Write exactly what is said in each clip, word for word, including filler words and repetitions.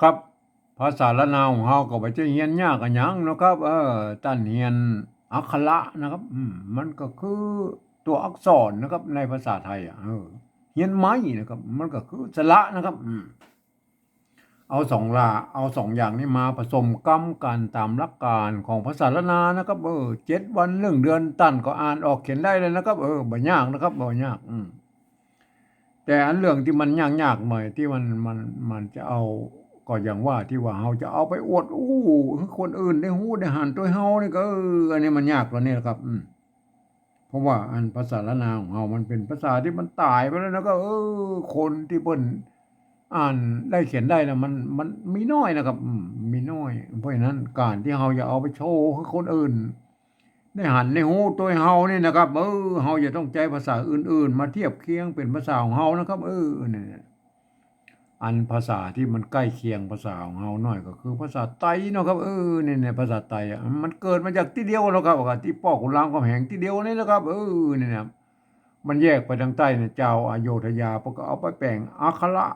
ครับ ภาษาล้านนาของเฮาก็บ่ใจ้เฮียนยากอะหยังนะครับ เออ ต้านเฮียนอักขระนะครับ อืม มันก็คือตั๋วอักษรนะครับ ในภาษาไทยอะ เออ เฮียนไม้นะครับ มันก็คือสระนะครับ อืม เอาสองละ เอาสองอย่างนี้มาผสมกำกั๋นต๋ามหลักก๋านของภาษาล้านนานะครับ เออ เจ็ดวันหนึ่งเดือนต้านก็อ่านออกเขียนได้แล้วนะครับ เออ บ่ยากนะครับ บ่ยาก อืม แต่อันเรื่องตี้มันยากๆ หน่อย ตี้มัน มัน มันจะเอา ก็อย่างว่าตี้ว่าเฮาจะเอาไปอวดอู้หื้อคนอื่นได้ฮู้ได้หันตวยเฮานี่ก็ เออ อันนี้มันยากตรงนี้แหละครับ อืม เพราะว่าอันภาษาล้านนาของเฮามันเป๋นภาษาตี้มันต๋ายไปแล้วนะ ก็ เออ คนตี้เปิ้นอ่านได้เขียนได้นะ มัน มันมีน้อยนะครับ อืม มีน้อย เพราะฉะนั้นก๋านตี้เฮาจะเอาไปโชว์หื้อคนอื่น ได้หันได้ฮู้ตวยเฮานี่นะครับ เออ เฮาจะต้องใจ๊ภาษาอื่นๆ มาเทียบเคียงเป๋นภาษาของเฮานะครับ เออ เนี่ย อันภาษาตี้มันใก้เคียงภาษาของเฮาหน่อยก็คือภาษาไตเนาะครับ เออ เนี่ย เนี่ย ภาษาไตอะ มันเกิดมาจากตี้เดียวเนาะครับ กับตี้ป้อขุนรามคำแหงตี้เดียวนี่แหละครับ เออ เนี่ย เนี่ย มันแยกไปตางใต้เนี่ย จาวอโยธยาเปิ้นก็เอาไปแป๋งอักขระ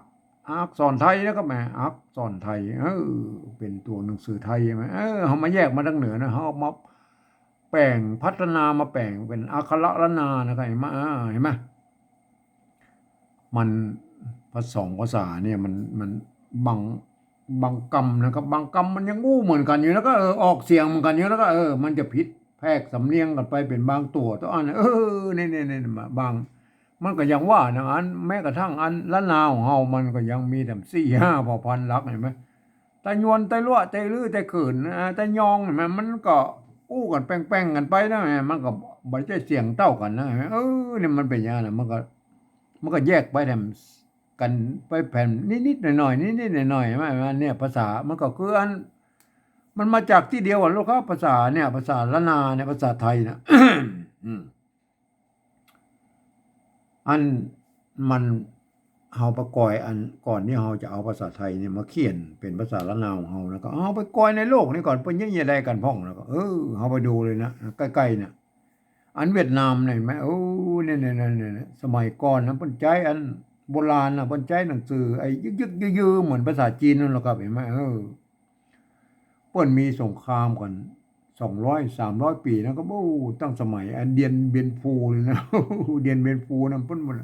อักษรไทยนะครับ แหม อักษรไทย เออ เป๋นตั๋วหนังสือไทยใช่ไหม เออ เฮามาแยกมาตางเหนือนะ เฮาเอามาแป๋ง พัฒนามาแป๋งเป๋นอักขระล้านนานะครับ หันก่อ อ่า หันก่อ มัน ภาษาสองภาษาเนี่ย มัน มัน บาง บางกำนะครับ บางกำมันยังอู้เหมือนกั๋นอยู่นะ ก็ เออ ออกเสียงเหมือนกั๋นอยู่นะ ก็ เออ มันจะผิดแผกสำเนียงกั๋นไปเป๋นบางตั๋ว ตั๋วอัน เออ เนี่ย เนี่ย เนี่ย บาง มันก็อย่างว่านะ อันแม้กระทั่งอันล้านนาของเฮา มันก็ยังมีแหมสี่ห้าเผ่าพันธุ์หลัก หันก่อ ไตยวน ไตลัว ไตลื้อ ไตเขิน อ่า ไตยอง หันก่อ มันก็อู้กั๋นแป่งๆ กั๋นไปนะ มันก็บ่ใจ้เสียงเต้ากั๋นนะ หันก่อ เออ เนี่ยมันเป๋นอย่างนั้นนะ มันก็ มันก็แยกไปแหม กั๋นไปแหมนิดๆ หน่อยๆ นิดๆ หน่อยๆ หันก่อ เนี่ยภาษามันก็คืออัน มันมาจากตี้เดียวกั๋นลูกครับ ภาษาเนี่ย ภาษาล้านนาเนี่ย ภาษาไทยนะ อืม อันมัน เฮาไปกอยอัน ก่อนตี้เฮาจะเอาภาษาไทยเนี่ยมาเขียนเป๋นภาษาล้านนาของเฮานะ ก็เอาไปกอยในโลกนี้ก่อน เปิ้นยังจะได้กั๋นพ่องนะ ก็ เออ เฮาไปดูเลยนะ ใก้ๆ เนี่ย อันเวียดนามเนี่ยหันก่อ โอ้ เนี่ย เนี่ย เนี่ย เนี่ย สมัยก่อนนะ เปิ้นใจ๊อันโบราณนะ เปิ้นใจ๊หนังสือไอ้ยึกๆ ยือๆ เหมือนภาษาจีนนั่นแหละครับ หันก่อ เออ เปิ้นมีสงครามกั๋น สองร้อย สามร้อย ปี๋นะ ก็ โอ้ ตั้งสมัยอันเดียนเบียนฟูเลยนะ เดียนเบียนฟูนะ เปิ้น เปิ้น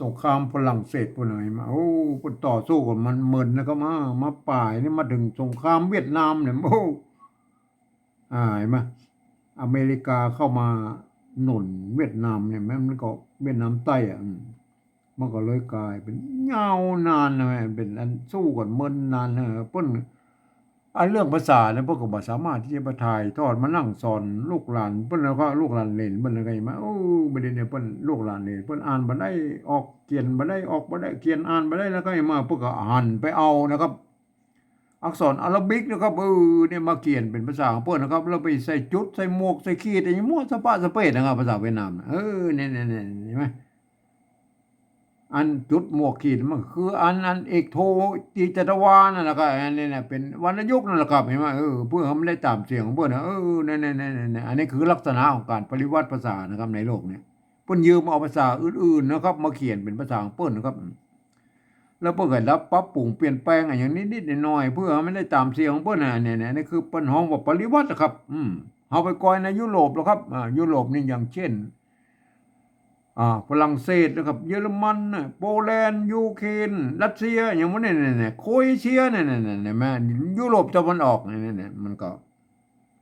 สงครามฝรั่งเศสเปิ้นหันก่อ โอ้ เปิ้นต่อสู้กั๋นมันเมินนะ ก็มา มาป๋ายนี่ มาเถิงสงครามเวียดนามเนี่ย โอ้ อ่า หันก่อ อเมริกาเข้ามาหนุนเวียดนามเนี่ย มันก็เวียดนามใต้อะ อืม มันก็เลยก๋ายเป๋นยาวนานนะ เป๋นอันสู้กั๋นเมินนานนะ เปิ้น อันเรื่องภาษาเนี่ย เปิ้นก็บ่สามารถตี้จะไปถ่ายทอดมานั่งสอนลูกหลานเปิ้น แล้วก็ลูกหลานเหลนเปิ้น แล้วก็หันก่อ โอ้ บ่าเดี่ยวนี้เปิ้น ลูกหลานเหลนเปิ้นอ่านบ่ได้ ออกเขียนบ่ได้ ออกบ่ได้ เขียนอ่านบ่ได้ แล้วก็หันก่อ เปิ้นก็หันไปเอานะครับ อักษรอาราบิกนะครับ เออ เนี่ยมาเขียนเป๋นภาษาของเปิ้นนะครับ แล้วไปใส่จุด ใส่หมวก ใส่ขีด อะหยังมั่วสะปะสะเปดนะครับ ภาษาเวียดนามนะ เออ เนี่ย เนี่ย เนี่ย หันก่อ อันจุดหมวกขีดมันคืออัน อันเอกโท ตีจัตวานั่นแหละครับ อันนี้นะเป๋นวรรณยุกต์นั่นแหละครับ หันก่อ เออ เพื่อหื้อมันได้ต๋ามเสียงของเปิ้นนะ เออ เนี่ย เนี่ย เนี่ย เนี่ย อันนี้คือลักษณะของก๋านปริวัติภาษานะครับ ในโลกนี้ เปิ้นยืมเอาภาษาอื่นๆ นะครับ มาเขียนเป๋นภาษาของเปิ้นนะครับ แล้วเปิ้นก็ดัดปรับปรุงเปลี่ยนแปลงอะหยังนิดๆ หน่อยๆ เพื่อหื้อมันได้ต๋ามเสียงของเปิ้นนะ เนี่ย เนี่ย นี่คือเปิ้นฮ้องว่าปริวัตินะครับ อืม เฮาไปกอยในยุโรปแล้วครับ อ่า ยุโรปนี่อย่างเช่น อ่า ฝรั่งเศสนะครับ เยอรมันนะ โปแลนด์ ยูเครน รัสเซีย อย่างพวกนี้ เนี่ย เนี่ย โครเอเชีย เนี่ย เนี่ย เนี่ย เนี่ย แม่นยุโรปตะวันออก เนี่ย เนี่ย เนี่ย มันก็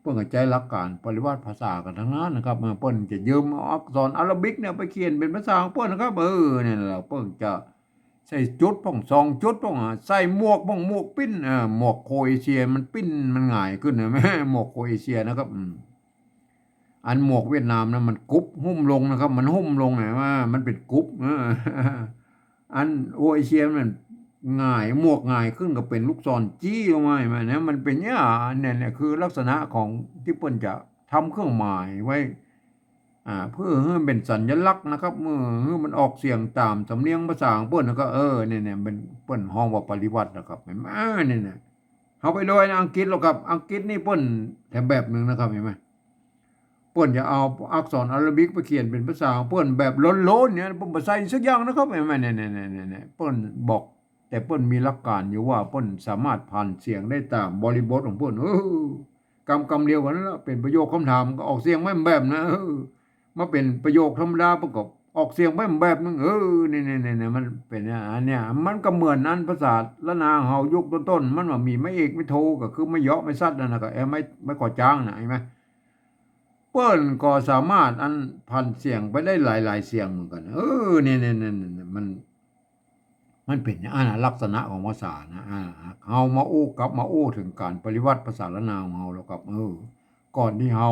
เปิ้นก็ใจ๊หลักก๋านปริวัติภาษากั๋นตังนั้นนะครับ เออ เปิ้นจะยืมเอาอักษรอาราบิกเนี่ยไปเขียนเป๋นภาษาของเปิ้นนะครับ เออ เนี่ยแหละ เปิ้นจะใส่จุดพ่อง สองจุดพ่อง อ่า ใส่หมวกพ่อง หมวกปิ้น เออ หมวกโครเอเชียมันปิ้น มันหงายขึ้นนะ หมวกโครเอเชียนะครับ อืม อันหมวกเวียดนามนะ มันกุบหุ้มลงนะครับ มันหุ้มลง หันก่อ ว่ามันเป๋นกุบ เออ อันโครเอเชียมันหงาย หมวกหงายขึ้นก็เป๋นลูกศรจี๊ลงมา หันก่อ นะ มันเป๋นอย่างนี้ เนี่ย เนี่ยคือลักษณะของตี้เปิ้นจะทำเครื่องหมายไว้ อ่า เพื่อหื้อมันเป๋นสัญลักษณ์นะครับ เมื่อหื้อมันออกเสียงต๋ามสำเนียงภาษาของเปิ้น แล้วก็ เออ เนี่ย เนี่ย เปิ้น เปิ้นฮ้องว่าปริวัตินะครับ หันก่อ อ่า เนี่ย เนี่ย เฮาไปดูในอังกฤษแล้วครับ อังกฤษนี่เปิ้นแถมแบบหนึ่งนะครับ หันก่อ เปิ้นจะเอาอักษรอาราบิกไปเขียนเป๋นภาษาของเปิ้นแบบโล้นๆ เนี่ย เปิ้นบ่ใส่สักอย่างนะครับ หันก่อ เนี่ย เนี่ย เนี่ย เนี่ย เนี่ย เปิ้นบอก แต่เปิ้นมีหลักการอยู่ว่าเปิ้นสามารถผันเสียงได้ต๋ามบริบทของเปิ้น เออ กำ กำเดียวกั๋นนั่นแหละ เป๋นประโยคกำถามก็ออกเสียงไปแบบนั้น เออ มาเป๋นประโยคธรรมดาเปิ้นก็ออกเสียงไปแบบนึ่ง เออ นี่ นี่ นี่ นี่ มันเป๋นอย่างอันเนี้ย มันก็เหมือนอันภาษาล้านนาเฮายุคต้นๆ มันว่ามีไม้เอกไม้โท ก็คือไม้เยาะไม้สัตว์นั่นน่ะ ก็ เออ ไม้ ไม้ก่อจ๊างน่ะ หันก่อ เปิ้นก็สามารถอันผันเสียงไปได้หลายๆ เสียงเหมือนกั๋น เออ นี่ นี่ นี่ นี่ มัน มันเป๋นอย่างอั้นน่ะ ลักษณะของภาษานะ อ่า เฮามาอู้ กลับมาอู้เถิงก๋านปริวัติภาษาล้านนาของเฮาแล้วครับ เออ ก่อนตี้เฮา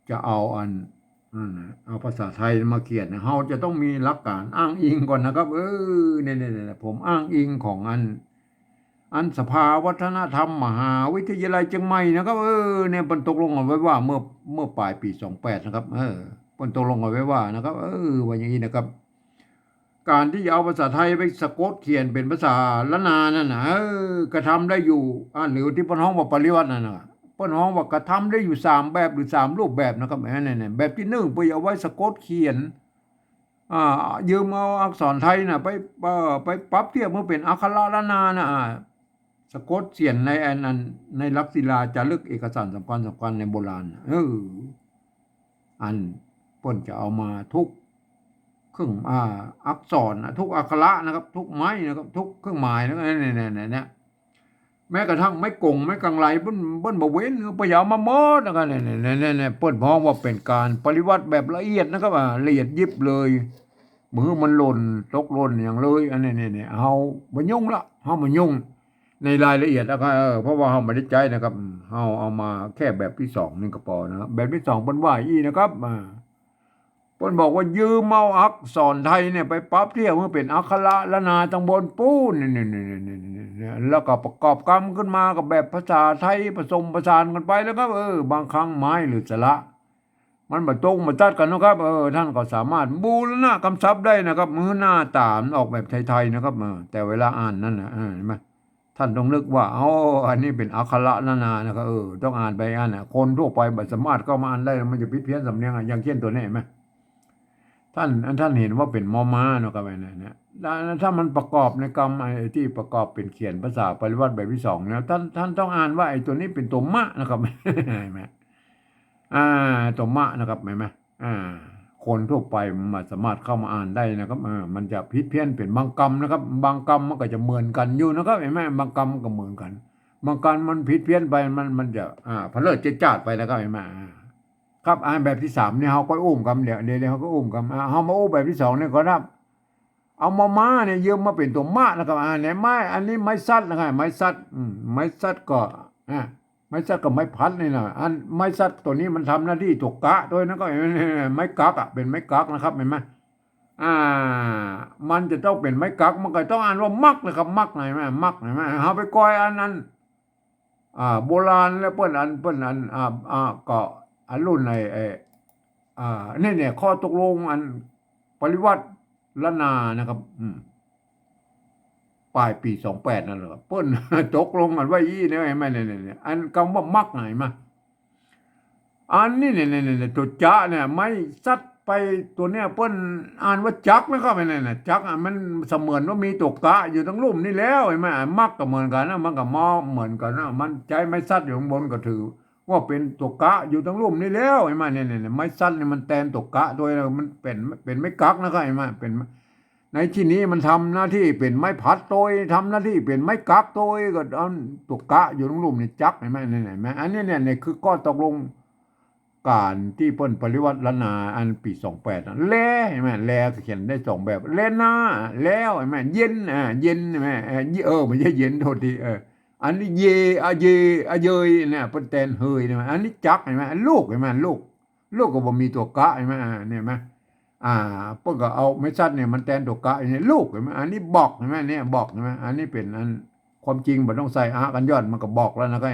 จะเอาอัน อันน่ะ เอาภาษาไทยมาเขียนน่ะ เฮาจะต้องมีหลักการอ้างอิงก่อนนะครับ เออ เนี่ย เนี่ย เนี่ย ผมอ้างอิงของอัน อันสภาวัฒนธรรมมหาวิทยาลัยเชียงใหม่นะครับ เออ เนี่ย เปิ้นตกลงกั๋นไว้ว่าเมื่อ เมื่อป๋ายปี๋สองแปดนะครับ เออ เปิ้นตกลงกั๋นไว้ว่านะครับ เออ ว่าอย่างนี้นะครับ ก๋านตี้จะเอาภาษาไทยไปสะกดเขียนเป๋นภาษาล้านนานั่นน่ะ เออ กระทำได้อยู่ อ่า หรือตี้เปิ้นฮ้องว่าปริวัตินั่นน่ะ เปิ้นฮ้องว่ากระทำได้อยู่สามแบบหรือสามรูปแบบนะครับ เออ เนี่ย เนี่ย แบบตี้นึ่ง เปิ้นเอาไว้สะกดเขียน อ่า ยืมเอาอักษรไทยน่ะ ไป เอ่อ ไปปรับเทียบหื้อเป๋นอักขระล้านนาน่ะ อ่า สะกดเขียนในอัน อัน ในหลักศิลาจารึกเอกสารสำคัญสำคัญในโบราณน่ะ เออ อันเปิ้นจะเอามาทุกเครื่อง อ่า อักษรน่ะ ทุกอักขระนะครับ ทุกไม้นะครับ ทุกเครื่องหมายนะครับ เนี่ย เนี่ย เนี่ย เนี่ย แม้กระทั่งไม้กง ไม้กังไร เปิ้น เปิ้นบ่เว้น เปิ้นเอามาหมดนะครับ เนี่ย เนี่ย เนี่ย เนี่ย เปิ้นฮ้องว่าเป๋นก๋านปริวัติแบบละเอียดนะครับ อ่า ละเอียดยิบเลย บ่หื้อมันหล่น ตกหล่นหยังเลย อันนี้ เนี่ย เนี่ย เฮาบ่ยุ่งละ เฮาบ่ยุ่งในรายละเอียดนะครับ เออ เพราะว่าเฮาบ่ได้ใจ๊นะครับ เฮาเอามาแค่แบบตี้สองนี่ก็ปอนะครับ แบบตี้สองเปิ้นว่าอี้นะครับ อ่า เปิ้นบอกว่ายืมเอาอักษรไทยเนี่ยไปปรับเทียบหื้อเป๋นอักขระล้านนาตังบนปู้น นี่ นี่ นี่ แล้วก็ประกอบกำขึ้นมากับแบบภาษาไทยผสมผสานกั๋นไปแล้วครับ เออ บางครั้งไม้หรือสระ มันบ่ตรงบ่ตัดกั๋นนะครับ เออ ท่านก็สามารถบูรณะกำศัพท์ได้นะครับ หื้อหน้าต๋ามันออกแบบไทยๆ นะครับ เออ แต่เวลาอ่านนั่นน่ะ เออ หันก่อ ท่านต้องนึกว่า อ๋อ อันนี้เป๋นอักขระล้านนานะครับ เออ ต้องอ่านไปอันน่ะ คนทั่วไปบ่สามารถเข้ามาอ่านได้ มันจะผิดเพี้ยนสำเนียงอ่ะ อย่างเช่นตั๋วนี้หันก่อ ท่าน อันท่านหันว่าเป๋นมอม้าเนาะครับ อันนั้นนะ แล้วถ้ามันประกอบในกำ ไอ้ตี้ประกอบเป๋นเขียนภาษาปริวัติแบบตี้สองเนี่ย ท่าน ท่านต้องอ่านว่าไอ้ตั๋วนี้เป๋นตั๋วมะนะครับ หันก่อ อ่า ตั๋วมะนะครับ หันก่อ อ่า คนทั่วไปมันบ่สามารถเข้ามาอ่านได้นะครับ เออ มันจะผิดเพี้ยนเป๋นบางกำนะครับ บางกำมันก็จะเหมือนกั๋นอยู่นะครับ หันก่อ บางกำมันก็เหมือนกั๋น บางกำมันผิดเพี้ยนไป มัน มันจะ อ่า เผลอเจิดจาดไปนะครับ หันก่อ อ่า ครับ อ่า แบบตี้สามนี่เฮาก็อู้กำ เดี๋ยว เดี๋ยว เดี๋ยวเฮาก็อู้กำ อ่า เฮามาอู้แบบตี้สองนี่ก่อนนะครับ เอามอม้าเนี่ยยืมมาเป๋นตั๋วมะนะครับ อ่า เนี่ยไม้ อันนี้ไม้สัตว์นะครับ ไม้สัตว์ อืม ไม้สัตว์ก็ อ่า ไม้สัตว์กับไม้พัดนี่นะ อันไม้สัตว์ตั๋วนี้มันทำหน้าตี้ตั๋วกะตวยนะครับ ไม้กั๊กอะ เป๋นไม้กั๊กนะครับ หันก่อ อ่า มันจะต้องเป๋นไม้กั๊ก มันก็ต้องอ่านว่ามักนะครับ มัก หันก่อ มัก หันก่อ เฮาไปก้อยอันนั้น อ่า โบราณแล้วเปิ้นอัน เปิ้นอัน อ่า อ่า ก็อันรุ่นไอ้ ไอ้ อ่า นี่เนี่ย ข้อตกลงอันปริวัติล้านนานะครับ อืม ป๋ายปี๋สองแปดนั่นแหละครับ เปิ้นตกลงกั๋นไว้อี้เนี่ย หันก่อ เนี่ย เนี่ย เนี่ย อันกำว่ามัก หันก่อ อันนี้เนี่ย เนี่ย เนี่ย ตั๋วจะเนี่ย ไม้สัตว์ไปตั๋วเนี่ย เปิ้นอ่านว่าจักนะครับ เนี่ย เนี่ย จักอะ มันเสมือนว่ามีตั๋วกะอยู่ตังลุ่มนี่แล้ว หันก่อ มักก็เหมือนกั๋นนะ มันก็มอเหมือนกั๋นนะ มันใจ๊ไม้สัตว์อยู่ข้างบนก็ถือ ว่าเป๋นตั๋วกะอยู่ตังลุ่มนี่แล้ว หันก่อ เนี่ย เนี่ย เนี่ย ไม้สัตว์นี่มันแตนตั๋วกะตวยนะ มันเป๋น เป๋นไม้กั๊กนะครับ หันก่อ เป๋น ในตี้นี้มันทำหน้าตี้เป๋นไม้พัดตวย ทำหน้าตี้เป๋นไม้กั๊กตวย ก็เอาตั๋วกะอยู่ตังลุ่มนี่จัก หันก่อ เนี่ย หันก่อ อันนี้เนี่ย เนี่ยคือข้อตกลงก๋านตี้เปิ้นปริวัติล้านนาอันปี๋สองแปดนะ แล หันก่อ แลก็เขียนได้สองแบบ แลนา แล้ว หันก่อ เย็น อ่า เย็น หันก่อ เออ เย เออ บ่ใจ้เย็น โทษที เออ อันนี้เย อะเย อะเยยเนี่ย เปิ้นแตนเฮยเนี่ย อันนี้จัก หันก่อ ลูก หันก่อ ลูก ลูกก็บ่มีตั๋วกะ หันก่อ อ่า เนี่ยหันก่อ อ่า เปิ้นก็เอาไม้สัตว์เนี่ยมันแตนตั๋วกะ เนี่ย ลูก หันก่อ อันนี้บอก หันก่อ เนี่ย บอก หันก่อ อันนี้เป๋นอัน ความจริงบ่ต้องใส่อะกัญญอน มันก็บอกแล้วนะครับ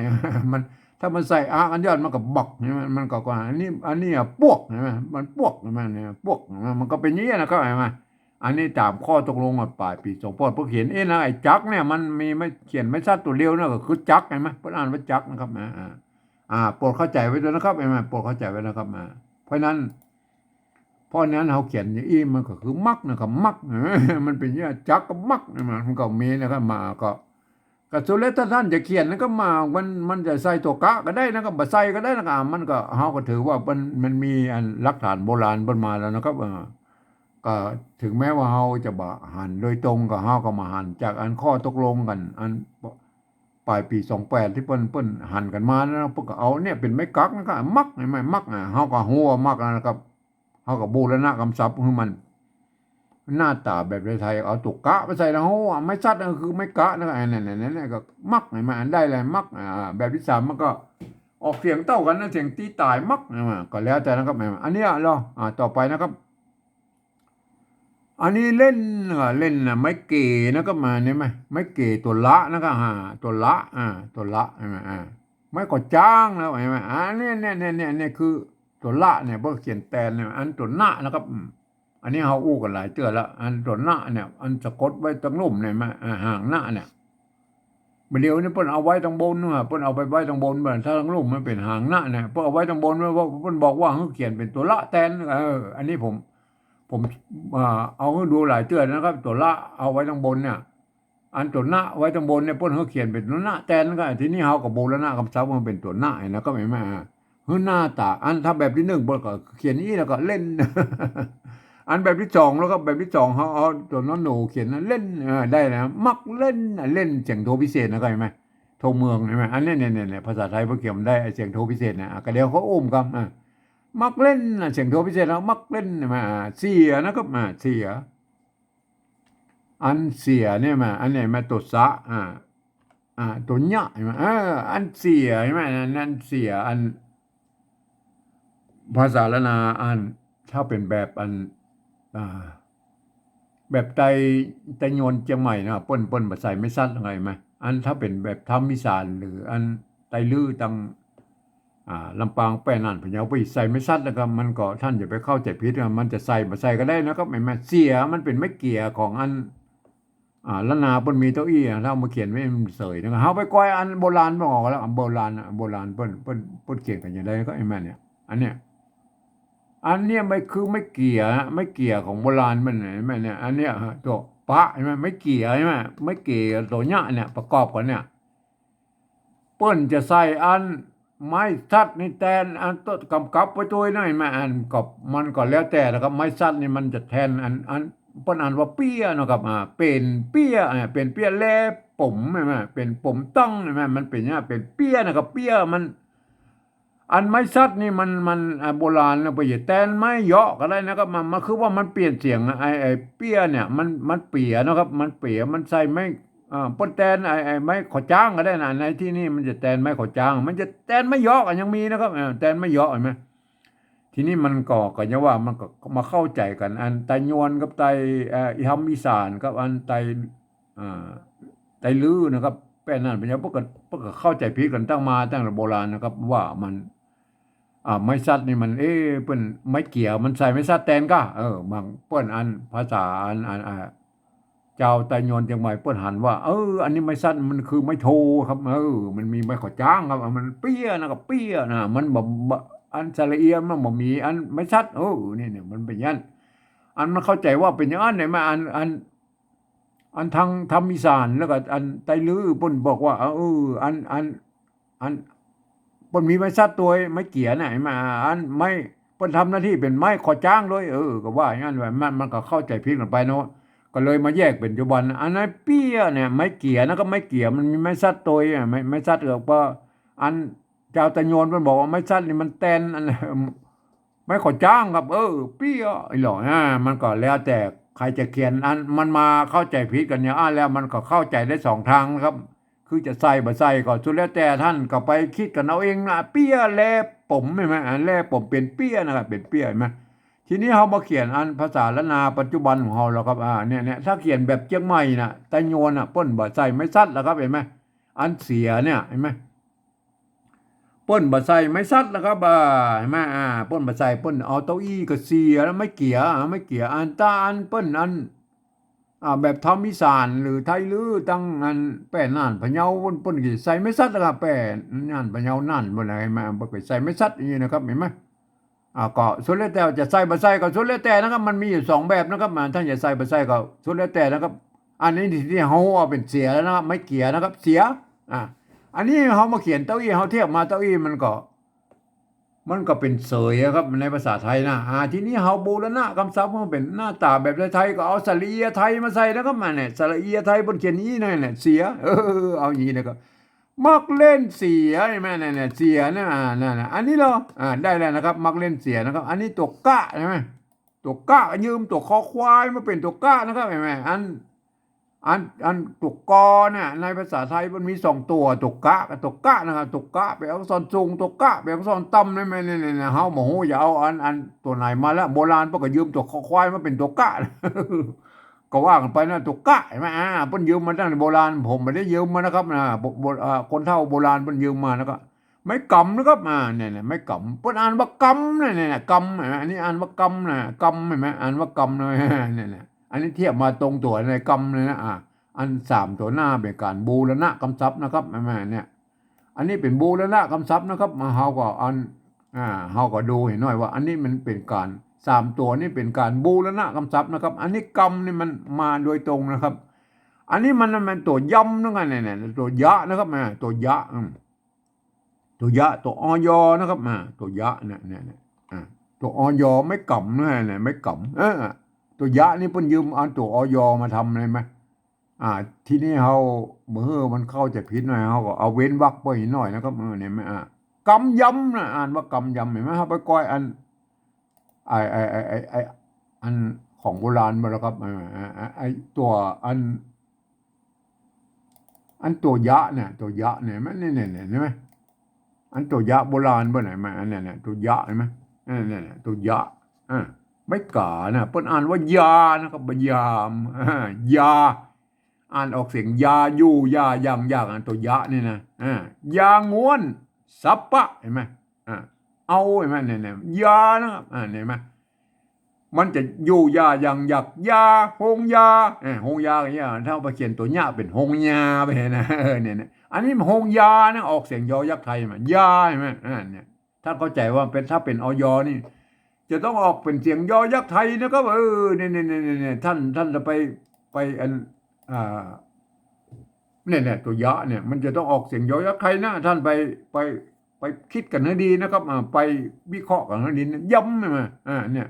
มัน ถ้ามันใส่อะกัญญอน มันก็บอก หันก่อ มันก็ ก็ อันนี้ อันนี้อะ ปวก หันก่อ มันปวก หันก่อ เนี่ย ปวก หันก่อ มันก็เป๋นอย่างนี้นะครับ หันก่อ อันนี้ต๋ามข้อตกลงกั๋นป๋ายปี๋สองแปด เปิ้นเขียน เอ๊ะนะ ไอ้จักเนี่ย มันมีไม้ เขียนไม้สัตว์ตั๋วเดียวนะ ก็คือจัก หันก่อ เปิ้นอ่านว่าจักนะครับ อ่า อ่า อ่า โปรดเข้าใจ๋ไว้ตวยนะครับ หันก่อ โปรดเข้าใจ๋ไว้นะครับ อ่า เพราะฉะนั้น เพราะนั้นเฮาเขียนอย่างอี้มันก็คือมักนะครับ มัก มันเป๋นอย่างจักรกับมักนะ มันก็มีนะครับ มาก็ ก็สุดแล้วถ้าต้านจะเขียนนะก็มา มัน มันจะใส่ตั๋วกะก็ได้นะครับ บ่ใส่ก็ได้นะครับ มันก็ เฮาก็ถือว่ามัน มันมีอันหลักฐานโบราณเปิ้นมาแล้วนะครับ เออ ก็ถึงแม้ว่าเฮาจะบ่หันโดยตรง ก็เฮาก็มาหันจากอันข้อตกลงกั๋น อันปลายปี๋สองแปดตี้เปิ้น เปิ้นหันกั๋นมานะ เปิ้นก็เอาเนี่ยเป๋นไม้กั๊กนะ ก็มัก หันก่อ มัก อ่ะ เฮาก็ฮู้ว่ามักแล้วนะครับ เฮาก็บูรณะกำศัพท์หื้อมัน หน้าต๋าแบบไทยๆ เอาตั๋วกะไปใส่แล้ว เฮาว่าไม้สัตว์นั่นคือไม้กะนะ อันนั้นๆๆๆ ก็มัก หันก่อ อันได้แหละ มัก อ่า แบบตี้สามมันก็ออกเสียงเต้ากั๋นนะ เสียงตี้ต๋าย มัก หันก่อ ก็แล้วแต่นะครับ อันเนี้ยเหรอ อ่า ต่อไปนะครับ อันนี้เล่น อ่า เล่นนะ ไม้เก๋นะครับ มาเนี่ย ไม้ ไม้เก๋ตั๋วละนะครับ อ่า ตั๋วละ อ่า ตั๋วละ หันก่อ อ่า ไม้ก่อจ๊างนะ หันก่อ อันเนี้ย เนี่ย เนี่ย เนี่ย เนี่ยคือตั๋วละเนี่ย เปิ้นเขียนแตนเนี่ย อันตั๋วนะนะครับ อืม อันนี้เฮาอู้กั๋นหลายเตื้อแล้ว อันตั๋วนะเนี่ย อันสะกดไว้ตังลุ่มเนี่ย หันก่อ อ่า หางนะเนี่ย บ่าเดี่ยวนี้เปิ้นเอาไว้ตังบนเนาะ เปิ้นเอาไปไว้ตังบน บ่า ถ้าตังลุ่มมันเป๋นหางนะเนี่ย เปิ้นเอาไว้ตังบน เปิ้นบอกว่าหื้อเขียนเป๋นตั๋วละแตน เออ อันนี้ผม ผม อ่า เอาหื้อดูหลายเตื้อนะครับ ตั๋วละเอาไว้ตังบนเนี่ย อันตั๋วนะไว้ตังบนเนี่ย เปิ้นหื้อเขียนเป๋นตั๋วนะแตนก็ ทีนี้เฮาก็บูรณะกำศัพท์มันเป๋นตั๋วนะนะ ก็หันก่อ อ่า หื้อหน้าต๋า อันถ้าแบบตี้นึ่งเปิ้นก็เขียนอี้แล้วก็เล่น อันแบบตี้สองแล้วก็ แบบตี้สองเฮาเอาตั๋วนอนหนูเขียนนะ เล่น เออ ได้นะ มักเล่นนะ เล่นเสียงโทพิเศษนะ ก็หันก่อ โทเมือง หันก่อ อันเนี้ย เนี่ย เนี่ย เนี่ย ภาษาไทยเปิ้นเขียนได้ ไอ้เสียงโทพิเศษนะ อ่ะ ก็เดี๋ยวเขาอุ้มกัน อ่ะ มักเล่นนะ เสียงโทพิเศษนะ มักเล่น หันก่อ อ่า เสียนะครับ อ่า เสีย อันเสียเนี่ยมา อันนี้มาตั๋วสะ อ่า อ่า ตั๋วเนี้ย หันก่อ เออ อันเสีย หันก่อ อัน อันเสีย อัน ภาษาล้านนา อัน ถ้าเป๋นแบบอัน อ่า แบบไต ไตยวนเจียงใหม่นะ เปิ้น เปิ้นบ่ใส่ไม้สัตว์ หันก่อ อันถ้าเป๋นแบบธรรมอีสาน หรืออันไตลื้อตัง อ่า ลำปาง แป้ น่าน พะเยา ไปใส่ไม้สัตว์นะครับ มันก็ ต้านอย่าไปเข้าใจ๋ผิดนะ มันจะใส่บ่ใส่ก็ได้นะครับ หันก่อ เสียมันเป๋นไม้เกี่ยของอัน อ่า ล้านนาเปิ้นมีเต้าอี้อะ ถ้าเอามาเขียนไว้มันเสยนะ เฮาไปก้อยอันโบราณบ่ออกแล้ว อันโบราณอะ โบราณเปิ้น เปิ้น เปิ้นเขียนกั๋นอย่างใดก็หันก่อเนี่ย อันเนี้ย อันเนี้ยมันคือไม้เกี่ย ไม้เกี่ยของโบราณเปิ้น หันก่อ เนี่ย อันเนี้ย ตั๋วปะ หันก่อ ไม้เกี่ย หันก่อ ไม้เกี่ยตั๋วเนี้ย เนี่ย ประกอบกั๋นเนี่ย เปิ้นจะใส่อันไม้สัตว์นี่แตน อันโตกำกับไว้ตวยนะ หันก่อ อันก็ มันก็แล้วแต่นะครับ ไม้สัตว์นี่มันจะแตนอัน อัน เปิ้นอ่านว่าเปี้ยนะครับ อ่า เป๋นเปี้ย อ่า เป๋นเปี้ยแลป๋ม หันก่อ เป๋นป๋มต้อง หันก่อ มันเป๋นอย่างเงี้ย เป๋นเปี้ยนะครับ เปี้ยมัน อันไม้สัตว์นี่มัน มัน อ่า โบราณนะ บ่าจะแตนไม้เยาะก็ได้นะครับ มัน มันคือว่ามันเปลี่ยนเสียงนะ ไอ้ ไอ้เปี้ยเนี่ย มัน มันเปี๋ยนะครับ มันเปี๋ย มันใส่ไม้ อ่า เปิ้นแตนไอ้ ไอ้ไม้ข้อจ๊างก็ได้นะ ในตี้นี่มันจะแตนไม้ข้อจ๊าง มันจะแตนไม้เยาะก็ยังมีนะครับ อ่า แตนไม้เยาะหันก่อ ทีนี้มันก็ ก็ยังว่ามันก็มาเข้าใจ๋กั๋น อันไตยวนกับไต เอ่อ อีธรรมอีสานกับอันไต อ่า ไตลื้อนะครับ แป้ น่าน พะเยา เปิ้นก็ เปิ้นก็เข้าใจ๋ผิดกั๋นตั้งมาตั้งแต่โบราณนะครับ ว่ามัน อ่า ไม้สัตว์นี่มัน เอ๊ะ เปิ้น ไม้เกี่ยมันใส่ไม้สัตว์แตนก่า เออ บางเปิ้นอันภาษาอัน อัน อ่า จาวไตยวนเจียงใหม่เปิ้นหันว่า เออ อันนี้ไม้สัตว์มันคือไม้โทครับ เออ มันมีไม้ข้อจ๊างครับ มันเปี้ยนะครับ เปี้ยนะ มันบ่ บ่ อันสระเอียมันบ่มีอันไม้สัตว์ เออ นี่ เนี่ย มันเป๋นอย่างนั้น อันมันเข้าใจ๋ว่าเป๋นอย่างนั้นเนี่ย มาอัน อัน อันทางธรรมอีสาน แล้วก็อันไตลื้อเปิ้นบอกว่า เออ อัน อัน อัน เปิ้นมีไม้สัตว์ตวย ไม้เกี่ยน่ะ หันก่อ อันไม้ เปิ้นทำหน้าตี้เป๋นไม้ข้อจ๊างตวย เออ ก็ว่าอย่างนั้นแหละ มัน มันก็เข้าใจ๋ผิดกั๋นไปเนาะ ก็เลยมาแยกเป๋นจุบัน อันนั้นเปี้ยเนี่ย ไม้เกี่ยนะ ก็ไม้เกี่ยมันมีไม้สัตว์ตวยอะ ไม้ ไม้สัตว์ก็ เพราะอันจาวไตยวนเปิ้นบอกว่าไม้สัตว์นี่มันแตนอัน ไม้ข้อจ๊างครับ เออ เปี้ย อีหล่อ อ่า มันก็แล้วแต่ใผจะเขียน อันมันมาเข้าใจ๋ผิดกั๋นเนี่ย อ่า แล้วมันก็เข้าใจ๋ได้สองตางนะครับ คือจะใส่บ่ใส่ก็สุดแล้วแต่ต้านก็ไปกึ๊ดกั๋นเอาเองนะ เปี้ยแลป๋ม หันก่อ อ่า แลป๋มเป๋นเปี้ยนะครับ เป๋นเปี้ย หันก่อ ทีนี้เฮามาเขียนอันภาษาล้านนาปัจจุบันของเฮาแล้วครับ อ่า เนี่ย เนี่ย ถ้าเขียนแบบเจียงใหม่น่ะ ไตยวนน่ะ เปิ้นบ่ใส่ไม้สัตว์แล้วครับ หันก่อ อันเสียเนี่ย หันก่อ เปิ้นบ่ใส่ไม้สัตว์แล้วครับ อ่า หันก่อ อ่า เปิ้นบ่ใส่ เปิ้นเอาเต้าอี้กับเสียแล้ว ไม้เกี่ย อ่า ไม้เกี่ย อันตาอันเปิ้นอัน อ่า แบบธรรมอีสานหรือไตลื้อตังอันแป้ น่าน พะเยา เปิ้น เปิ้นก็ใส่ไม้สัตว์แล้วครับ แป้ น่าน พะเยา น่าน บ่ได้ หันก่อ เปิ้นก็ใส่ไม้สัตว์อย่างนี้นะครับ หันก่อ อ่า ก็สุดแล้วแต่จะใส่บ่ใส่ก็สุดแล้วแต่นะครับ มันมีอยู่สองแบบนะครับ อ่า ท่านจะใส่บ่ใส่ก็สุดแล้วแต่นะครับ อันนี้ที่เฮาเอาเป๋นเสียแล้วนะครับ ไม้เกียนะครับ เสีย อ่า อันนี้เฮามาเขียนเต๊าอี้ เฮาเทียบมาเต๊าอี้มันก็ มันก็เป๋นเสยอะครับ ในภาษาไทยนะ อ่า ทีนี้เฮาบูรณะกำศัพท์มันเป๋นหน้าต๋าแบบไทยๆ ก็เอาสระเอียะไทยมาใส่นะครับ มาเนี่ย สระเอียะไทยเปิ้นเขียนอี้นั่นแหละ เสีย เออ เอาอี้นะครับ มักเล่นเสีย หันก่อ เนี่ย เนี่ย เสียเนี่ย อ่า นั่นน่ะ อันนี้เหรอ อ่า ได้แล้วนะครับ มักเล่นเสียนะครับ อันนี้ตั๋วกะ หันก่อ ตั๋วกะ ยืมตั๋วคอควายมาเป๋นตั๋วกะนะครับ หันก่อ อัน อัน อันตั๋วกอเนี่ย ในภาษาไทยมันมีสองตั๋ว ตั๋วกะกับตั๋วกะนะครับ ตั๋วกะเป๋นอักษรสูง ตั๋วกะเป๋นอักษรต่ำ เนี่ย เนี่ย เนี่ย เนี่ย เฮาบ่ฮู้จะเอาอัน อันตั๋วไหนมาละ โบราณเปิ้นก็ยืมตั๋วคอควายมาเป๋นตั๋วกะ ก็ว่ากั๋นไปนะ ตั๋วกะ หันก่อ อ่า เปิ้นยืมมาตั้งแต่โบราณ ผมบ่ได้ยืมมานะครับ นะ โบ- โบ- อ่า คนเฒ่าโบราณเปิ้นยืมมา แล้วก็ ไม้กำนะครับ อ่า เนี่ย เนี่ย ไม้กำ เปิ้นอ่านว่ากำ เนี่ย เนี่ย เนี่ย กำ หันก่อ อันนี้อ่านว่ากำนะ กำ หันก่อ อ่านว่ากำนะ เนี่ย เนี่ย อันนี้เทียบมาตรงตั๋วในกำเลยนะ อ่า อันสามตั๋วหน้าเป๋นก๋านบูรณะกำศัพท์นะครับ หันก่อ เนี่ย อันนี้เป๋นบูรณะกำศัพท์นะครับ มาเฮาก็อัน อ่า เฮาก็ดูหันหน่อยว่า อันนี้มันเป๋นก๋าน สามตั๋วนี้เป๋นก๋านบูรณะกำศัพท์นะครับ อันนี้กำนี่มันมาโดยตรงนะครับ อันนี้มัน มันตั๋วยำนะครับ เนี่ย เนี่ย ตั๋วยะนะครับ อ่า ตั๋วยะ อืม ตั๋วยะ ตั๋ว อยอ นะครับ อ่า ตั๋วยะเนี่ย เนี่ย เนี่ย อ่า ตั๋ว อยอ ไม้กำนะ เนี่ย ไม้กำ เออ ตั๋วยะนี่เปิ้นยืมเอาตั๋ว อยอ มาทำเลยไหม อ่า ทีนี้เฮา บ่หื้อมันเข้าใจ๋ผิดหน่อย เฮาก็เอาเว้นวรรคไปหน่อยนะครับ เออ เนี่ย อ่า กำยำนะ อ่านว่ากำยำ หันก่อ เฮาไปก้อยอัน ไอ้ ไอ้ อันของโบราณมาแล้วครับ เออ ไอ้ ไอ้ ไอ้ตั๋วอัน อันตั๋วยะเนี่ย ตั๋วยะเนี่ย มัน เนี่ย เนี่ย เนี่ย หันก่อ อันตั๋วยะโบราณบ่ไหนมา อันเนี้ย เนี่ย ตั๋วยะ หันก่อ อันเนี้ย เนี่ย ตั๋วยะ อ่า ไม้ก๋านะ เปิ้นอ่านว่ายานะครับ บ่ยาม อ่า ยา อ่านออกเสียงยา อยู่ อย่า ยัง อยาก อันตั๋วยะนี่นะ อ่า ยาง้วน สัปปะ หันก่อ อ่า เอา หันก่อ เนี่ย เนี่ย ยานะครับ อ่า หันก่อ มันจะอยู่ อย่า ยัง อยาก ยา โฮงยา เออ โฮงยาอย่างเงี้ย ถ้าเอาไปเขียนตั๋วยะเป๋นโฮงยาไปนะ เออ เนี่ย เนี่ย อันนี้มันโฮงยานะ ออกเสียงยอยักษ์ไทยมา ยา หันก่อ อ่า เนี่ย ถ้าเข้าใจ๋ว่าเป๋น ถ้าเป๋น อยอ นี่ จะต้องออกเป๋นเสียงยอยักษ์ไทยนะครับ เออ เนี่ย เนี่ย เนี่ย เนี่ย เนี่ย ท่าน ท่านจะไป ไปอัน อ่า เนี่ย เนี่ย ตั๋วยะเนี่ย มันจะต้องออกเสียงยอยักษ์ไทยนะ ท่านไป ไป ไปกึ๊ดกั๋นหื้อดีนะครับ อ่า ไปวิเคราะห์กั๋นหื้อดีนะ ยำ หันก่อ อ่า เนี่ย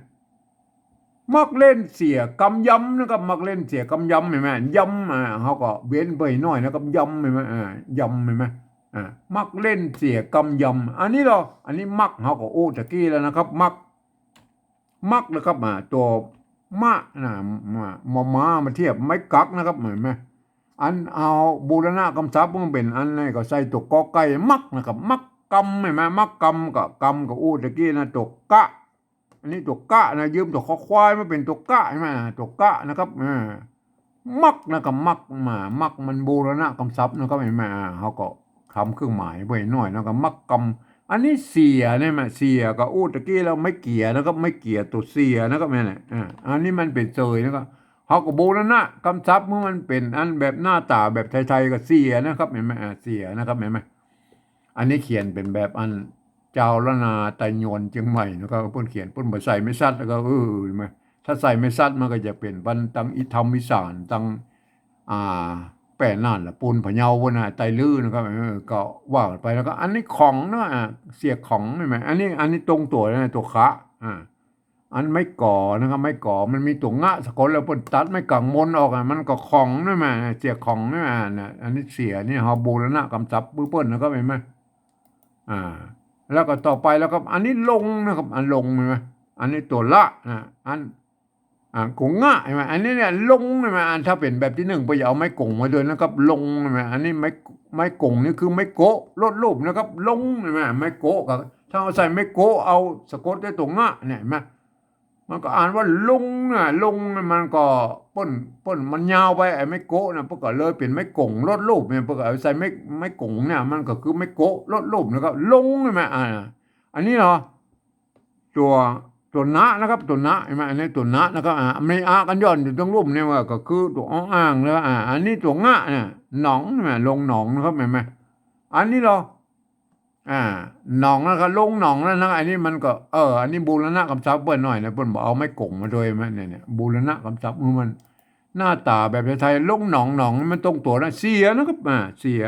มักเล่นเสียกำยำนะครับ มักเล่นเสียกำยำ หันก่อ ยำ อ่า เฮาก็เว้นไปหน่อยนะครับ ยำ หันก่อ อ่า ยำ หันก่อ อ่า มักเล่นเสียกำยำ อันนี้เหรอ อันนี้มัก เฮาก็อู้ตะกี้แล้วนะครับ มัก มักนะครับ อ่า ตั๋วมะนะ มะ มอม้ามาเทียบไม้กักนะครับ หันก่อ อันเอาบูรณะกำศัพท์มันเป๋นอันนี้ก็ใส่ตั๋วกอไก่ มักนะครับ มักกำ หันก่อ มักกำ ก็กำก็อู้ตะกี้นะ ตั๋วกะ อันนี้ตั๋วกะนะ ยืมตั๋วคอควายมาเป๋นตั๋วกะ หันก่อ ตั๋วกะนะครับ อ่า มักนะครับ มัก มา มักมันบูรณะกำศัพท์นะครับ หันก่อ อ่า เฮาก็ทำเครื่องหมายไว้หน่อยนะครับ มักกำ อันนี้เสียเนี่ยมา เสียก็อู้ตะกี้แล้ว ไม้เกียนะครับ ไม้เกีย ตั๋วเสียนะครับ เนี่ย อ่า อันนี้มันเป๋นเสยนะครับ เฮาก็บูรณะกำศัพท์เมื่อมันเป๋นอันแบบหน้าต๋าแบบไทยๆ ก็เสียนะครับ หันก่อ อ่า เสียนะครับ หันก่อ อันนี้เขียนเป๋นแบบอันจาวล้านนาไตยวนเจียงใหม่นะครับ เปิ้นเขียน เปิ้นบ่ใส่ไม้สัตว์ แล้วก็ เออ หันก่อ ถ้าใส่ไม้สัตว์มันก็จะเป๋นปันตังอีธรรมอีสาน ตัง อ่า แป้น่านละปูนพะเยาพุ้นนะ ไตลื้อนะครับ เออ ก็ว่ากั๋นไป แล้วก็อันนี้ของนะ อ่า เสียของ หันก่อ อันนี้ อันนี้ตรงตั๋วนะ ตั๋วขะ อ่า อันไม้ก๋อนะครับ ไม้ก๋อ มันมีตั๋วงะสะกดแล้วเปิ้นตัดไม้ก๋างมนออกอ่ะ มันก็ของนั่นแหละ เสียของนั่นแหละนะ อันนี้เสียนี่เฮาบูรณะกำศัพท์ปื้อเปิ้นนะครับ หันก่อ อ่า แล้วก็ต่อไปแล้วครับ อันนี้ลงนะครับ อันลง หันก่อ อันนี้ตั๋วละนะ อัน อ่า ตั๋วงะ หันก่อ อันนี้เนี่ยลง หันก่อ อันถ้าเป๋นแบบตี้นึ่งไปอย่าเอาไม้ก๋งมาด้วยนะครับ ลง หันก่อ อันนี้ไม้ ไม้ก๋งนี่คือไม้โกะลดรูปนะครับ ลง หันก่อ ไม้โกะก็ ถ้าเอาใส่ไม้โกะ เอาสะกดด้วยตั๋วงะเนี่ย หันก่อ มันก็อ่านว่าลงนะ ลงนะ มันก็เปิ้น เปิ้นมันยาวไป ไอ้ไม้โกะนะ เปิ้นก็เลยเป๋นไม้ก๋งลดรูปเนี่ย เปิ้นก็เอาใส่ไม้ ไม้ก๋งเนี่ย มันก็คือไม้โกะลดรูปนะครับ ลง หันก่อ อ่า อันนี้เหรอ ตั๋ว ตั๋วนะนะครับ ตั๋วนะ หันก่อ อันนี้ตั๋วนะนะครับ อ่า มีอะกั๋นย่อนอยู่ตรงลุ่มเนี่ยว่าก็คือตั๋วออ่างแล้ว อ่า อันนี้ตั๋วงะเนี่ย หนอง หันก่อ ลงหนองนะครับ หันก่อ อันนี้เหรอ อ่า หนองนั้นก็ลงหนองนั้นนะ อันนี้มันก็ เออ อันนี้บูรณะกำศัพท์เปิ้นหน่อยนะ เปิ้นบ่เอาไม้ก๋งมาด้วยแม่นเนี่ย เนี่ย บูรณะกำศัพท์ เออ มันหน้าต๋าแบบไทยๆ ลงหนอง หนอง มันตรงตั๋วนะ เสียนะครับ อ่า เสีย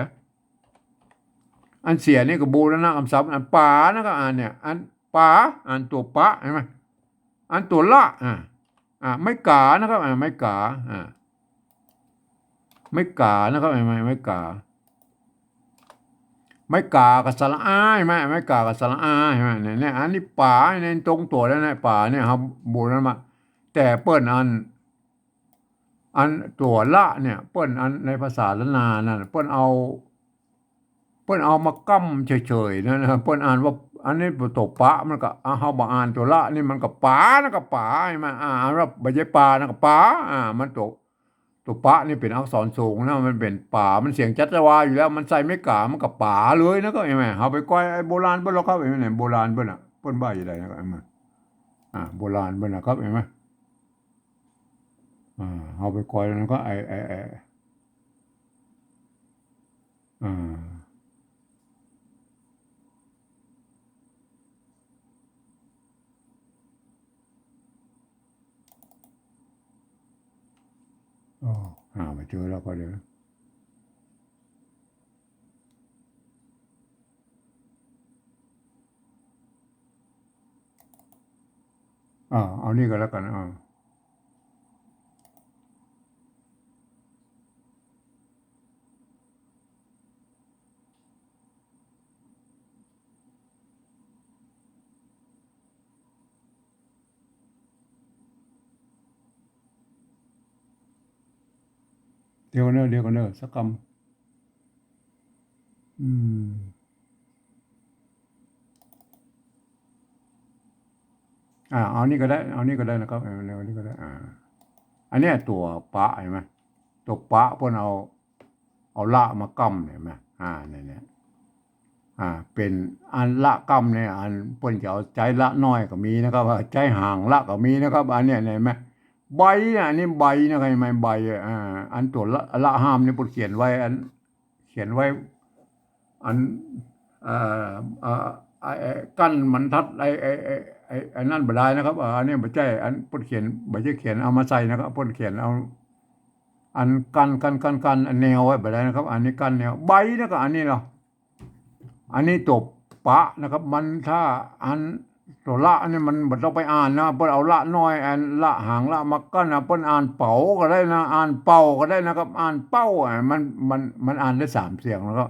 อันเสียนี่ก็บูรณะกำศัพท์ อันป๋านะครับ อันเนี่ย อันป๋า อันตั๋วปะ หันก่อ อันตั๋วละ อ่า อ่า ไม้ก๋านะครับ อ่า ไม้ก๋า อ่า ไม้ก๋านะครับ ไม้ ไม้ก๋า ไม้ก๋ากับสระอา หันก่อ ไม้ก๋ากับสระอา หันก่อ เนี่ย เนี่ย อันนี้ป๋า เนี่ย ตรงตั๋วแล้วนะ ป๋าเนี่ยครับ บูรณะมา แต่เปิ้นอัน อันตั๋วละเนี่ย เปิ้นอันในภาษาล้านนานั่น เปิ้นเอา เปิ้นเอามาก้ำเฉยๆ นั่นนะ เปิ้นอ่านว่า อันนี้ตั๋วปะ มันก็ อ่ะ เฮาบ่อ่านตั๋วละนี่ มันก็ป๋านะ ก็ป๋า หันก่อ อ่า อ่านว่าบ่ใจ้ป๋านะ ก็ป๋า อ่า มันตั๋ว ตั๋วปะนี่เป๋นอักษรสูงนะ มันเป๋นป๋า มันเสียงจัตวาอยู่แล้ว มันใส่ไม้ก๋า มันก็ป๋าเลยนะ ก็หันก่อ เฮาไปก้อยไอ้โบราณเปิ้นหรอกครับ หันก่อ เนี่ย โบราณเปิ้นน่ะ เปิ้นว่าอย่างใดนะ ก็หันก่อ อ่า โบราณเปิ้นนะครับ หันก่อ อ่า เฮาไปก้อยแล้วก็ไอ้ ไอ้ ไอ้ อ่า อ๋อ หาบ่เจอแล้วก็เดี๋ยว อ่า เอานี่ก็แล้วกั๋น อ่า เดี๋ยวก่อนเน่อ เดี๋ยวก่อนเน่อ สักกำ อืม อ่า เอานี่ก็ได้ เอานี่ก็ได้นะครับ เอา เอานี่ก็ได้ อ่า อันเนี้ยตั๋วปะ หันก่อ ตั๋วปะ เปิ้นเอา เอาละมาก้ำ หันก่อ อ่า เนี่ย เนี่ย อ่า เป๋นอันละก้ำเนี่ย อันเปิ้นจะเอาใจ๊ละน้อยก็มีนะครับ ว่าใจ๊หางละก็มีนะครับ อันเนี้ย หันก่อ ใบนะ อันนี้ใบนะครับ หันก่อ ใบ อ่า อันตั๋วละ ละห้ามนี่เปิ้นเขียนไว้ อัน เขียนไว้ อัน เอ่อ เอ่อ ไอ้ ไอ้กั้นบรรทัด ไอ้ ไอ้ ไอ้ ไอ้ ไอ้นั่นบ่ได้นะครับ เอ่อ อันนี้บ่ใจ้ อันเปิ้นเขียน บ่ใจ้เขียนเอามาใส่นะครับ เปิ้นเขียนเอา อันกั้น กั้น กั้น กั้น อันแนวไว้บ่ได้นะครับ อันนี้กั้นแนว ใบนะครับ อันนี้เหรอ อันนี้ตั๋วปะนะครับ มันถ้าอันตั๋วละนี่มันบ่ต้องไปอ่านนะ เปิ้นเอาละน้อย อันละหางละมากั้นนะ เปิ้นอ่านเป๋าก็ได้นะ อ่านเป้าก็ได้นะครับ อ่านเป้า อ่ะ มัน มัน มันอ่านได้สามเสียงนะครับ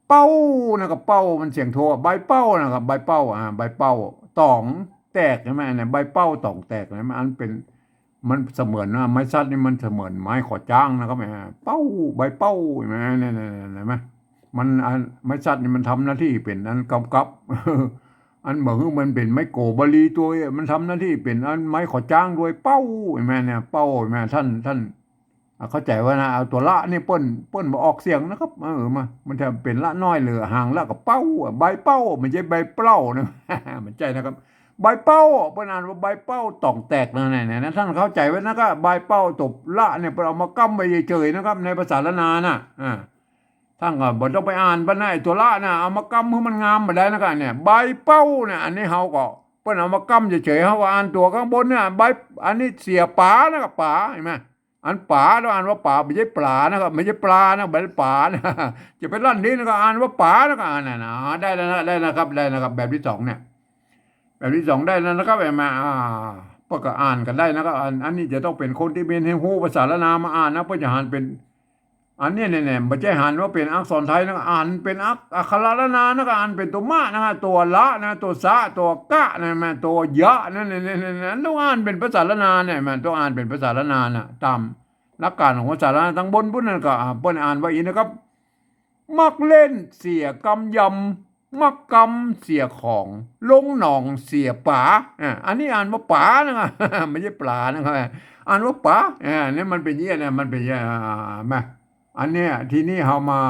เป้านะครับ เป้ามันเสียงโท ใบเป้านะครับ ใบเป้า อ่า ใบเป้า ต๋องแตก หันก่อ เนี่ย ใบเป้าต๋องแตก หันก่อ มันเป๋น มันเสมือนนะ ไม้สักนี่มันเสมือนไม้ขอจ้างนะครับ อ่า เป้า ใบเป้า หันก่อ เนี่ย เนี่ย เนี่ย หันก่อ มัน อัน ไม้สักนี่มันทำหน้าตี้เป๋นอันกำกับ อันบ่าหื้อมันเป๋นไม้โกบาลีตั๋วเอง มันทำหน้าตี้เป๋นอันไม้ขอจ้างตวย เป้า หันก่อ เนี่ย เป้า หันก่อ ท่าน ท่าน อ่ะ เข้าใจ๋ว่านะ เอาตั๋วละนี่เปิ้น เปิ้นบ่ออกเสียงนะครับ เออ มา มันจะเป๋นละน้อยหรือหางละก็เป้า อ่ะ ใบเป้า บ่ใจ้ใบเปล้านะ บ่ใจ้นะครับ ใบเป้า เปิ้นอ่านว่าใบเป้าต๋องแตกนะ เนี่ย เนี่ย ท่านเข้าใจ๋ไว้นะครับ ใบเป้าตั๋วละเนี่ย เปิ้นเอามาก้ำไว้เฉยๆ นะครับ ในภาษาล้านนาน่ะ อ่า ท่านก็บ่ต้องไปอ่านเปิ้นนะ ไอ้ตั๋วละน่ะ เอามาก้ำหื้อมันงามบ่ได้นะครับ เนี่ย ใบเป้าเนี่ย อันนี้เฮาก็ เปิ้นเอามาก้ำเฉยๆ เฮาก็อ่านตั๋วข้างบนเนี่ย ใบ อันนี้เสียป๋านะครับ ป๋า หันก่อ อันป๋า ต้องอ่านว่าป๋า บ่ใจ้ป๋านะครับ บ่ใจ้ปลานะ บ่ใจ้ป๋านะ จะไปลั่นนี้นะ ก็อ่านว่าป๋านะ ก็อ่านน่ะนะ ได้แล้วนะ ได้แล้วครับ ได้แล้วครับ แบบตี้สองเนี่ย แบบตี้สองได้แล้วนะครับ หันก่อ อ่า เปิ้นก็อ่านกั๋นได้นะครับ อัน อันนี้จะต้องเป๋นคนตี้เม่นฮู้ภาษาล้านนามาอ่านนะ เปิ้นจะอ่านเป๋น อันนี้เนี่ย เนี่ย บ่ใจ้อ่านว่าเป๋นอักษรไทยนะ อ่านเป๋นอัก อักขระล้านนานะ ก็อ่านเป๋นตั๋วมะนะ ตั๋วละนะ ตั๋วสะ ตั๋วกะนะ แม่นตั๋วยะนะ เนี่ย เนี่ย เนี่ย เนี่ย ต้องอ่านเป๋นภาษาล้านนาเนี่ย แม่นต้องอ่านเป๋นภาษาล้านนาน่ะ ต๋ามหลักก๋านของภาษาล้านนาตังบนปู๊นนั่นก็ อ่า เปิ้นอ่านว่าอี้นะครับ มักเล่นเสียกำยำ มักกำเสียของ ลงหนองเสียป๋า อ่า อันนี้อ่านว่าป๋านะครับ บ่ใจ้ปลานะครับ อ่านว่าป๋า อ่า เนี่ยมันเป๋นอย่างนี้นะ มันเป๋นอย่างนี้ อ่า มา อันเนี้ย ทีนี้เฮามา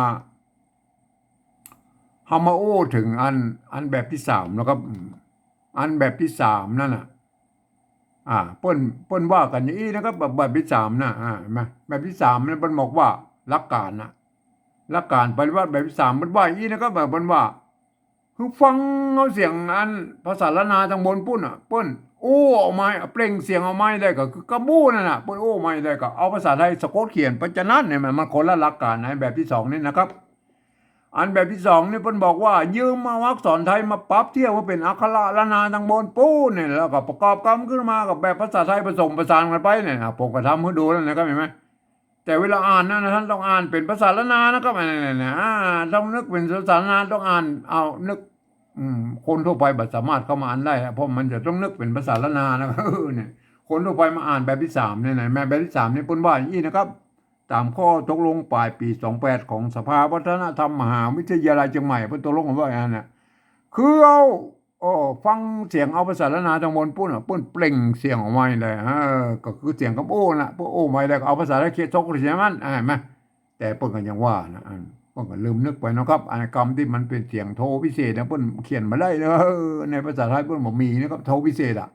เฮามาอู้เถิงอัน อันแบบตี้สามนะครับ อืม อันแบบตี้สามนั่นน่ะ อ่า เปิ้น เปิ้นว่ากั๋นอย่างอี้นะครับ แบบ แบบตี้สามน่ะ อ่า หันก่อ แบบตี้สามเนี่ย เปิ้นบอกว่าหลักก๋านน่ะ หลักก๋านปฏิบัติแบบตี้สาม เปิ้นว่าอย่างอี้นะครับ เปิ้นว่า คือฟังเอาเสียงอันภาษาล้านนาตางบนปุ้นน่ะ เปิ้นโอ้ออกมา เปล่งเสียงออกมาได้ก็คือกำอู้นั่นน่ะ เปิ้นโอ้ออกมาได้ก็เอาภาษาไทยสะกดเขียนไปจะนั้นเนี่ย มัน มันคนละหลักการนะ แบบตี้สองนี่นะครับ อันแบบตี้สองนี่เปิ้นบอกว่ายืมเอาอักษรไทยมาปรับเตี้ยมมาเป๋นอักขระล้านนาตางบนปู๊นเนี่ย แล้วก็ประกอบกำขึ้นมากับแบบภาษาไทยผสมผสานกั๋นไปเนี่ยนะ ผมก็ทำหื้อดูแล้วนะครับ หันก่อ แต่เวลาอ่านนั้นนะ ต้านต้องอ่านเป๋นภาษาล้านนานะครับ อันนี้นะ อ่า ต้องนึกเป๋นภาษาล้านนา ต้องอ่าน เอา นึก อืม คนทั่วไปบ่สามารถเข้ามาอ่านได้นะ เพราะมันจะต้องนึกเป๋นภาษาล้านนานะครับ เออ เนี่ย คนทั่วไปมาอ่านแบบตี้สามเนี่ยนะ แม่ แบบตี้สามนี่เปิ้นว่าอย่างอี้นะครับ ต๋ามข้อตกลงป๋ายปี๋สองแปดของสภาวัฒนธรรมมหาวิทยาลัยเจียงใหม่ เปิ้นตกลงกั๋นว่าอย่างนั้นน่ะ คือเอา เออ ฟังเสียงเอาภาษาล้านนาตางบนปุ้นน่ะ เปิ้นเปล่งเสียงออกมาได้ เออ ก็คือเสียงกำอู้น่ะ เปิ้นอู้มาได้ก็เอาภาษาไทยเขียนสะกดเขียนมัน อ่า หันก่อ แต่เปิ้นก็ยังว่านะ อัน เปิ้นก็ลืมนึกไปเนาะครับ อันกำตี้มันเป๋นเสียงโทพิเศษนะ เปิ้นเขียนบ่ได้เนาะ เออ ในภาษาไทยเปิ้นบ่มีนะครับ โทพิเศษอะ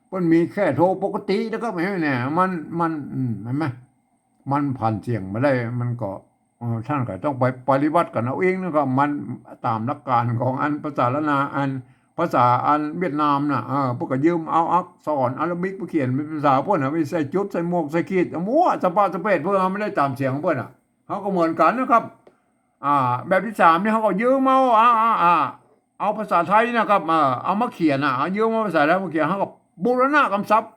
เปิ้นมีแค่โทปกตินะครับ หันก่อ เนี่ย มัน มัน อืม หันก่อ มันผันเสียงบ่ได้ มันก็ เออ ต้านก็ต้องไปปฏิบัติกั๋นเอาเองนะครับ มันต๋ามหลักการของอันภาษาล้านนา อันภาษาอันเวียดนามน่ะ เออ เปิ้นก็ยืมเอาอักษรอาราบิกไปเขียนเป๋นภาษาเปิ้นน่ะ ไปใส่จุด ใส่หมวก ใส่ขีด มั่วสะปะสะเปด เปิ้นเอาบ่ได้ต๋ามเสียงของเปิ้นน่ะ เฮาก็เหมือนกั๋นนะครับ อ่า แบบตี้สามนี่เฮาก็ยืมเอา อ่า อ่า อ่า เอาภาษาไทยนะครับ เออ เอามาเขียนน่ะ เอายืมเอาภาษาไทยมาเขียน เฮาก็บูรณะกำศัพท์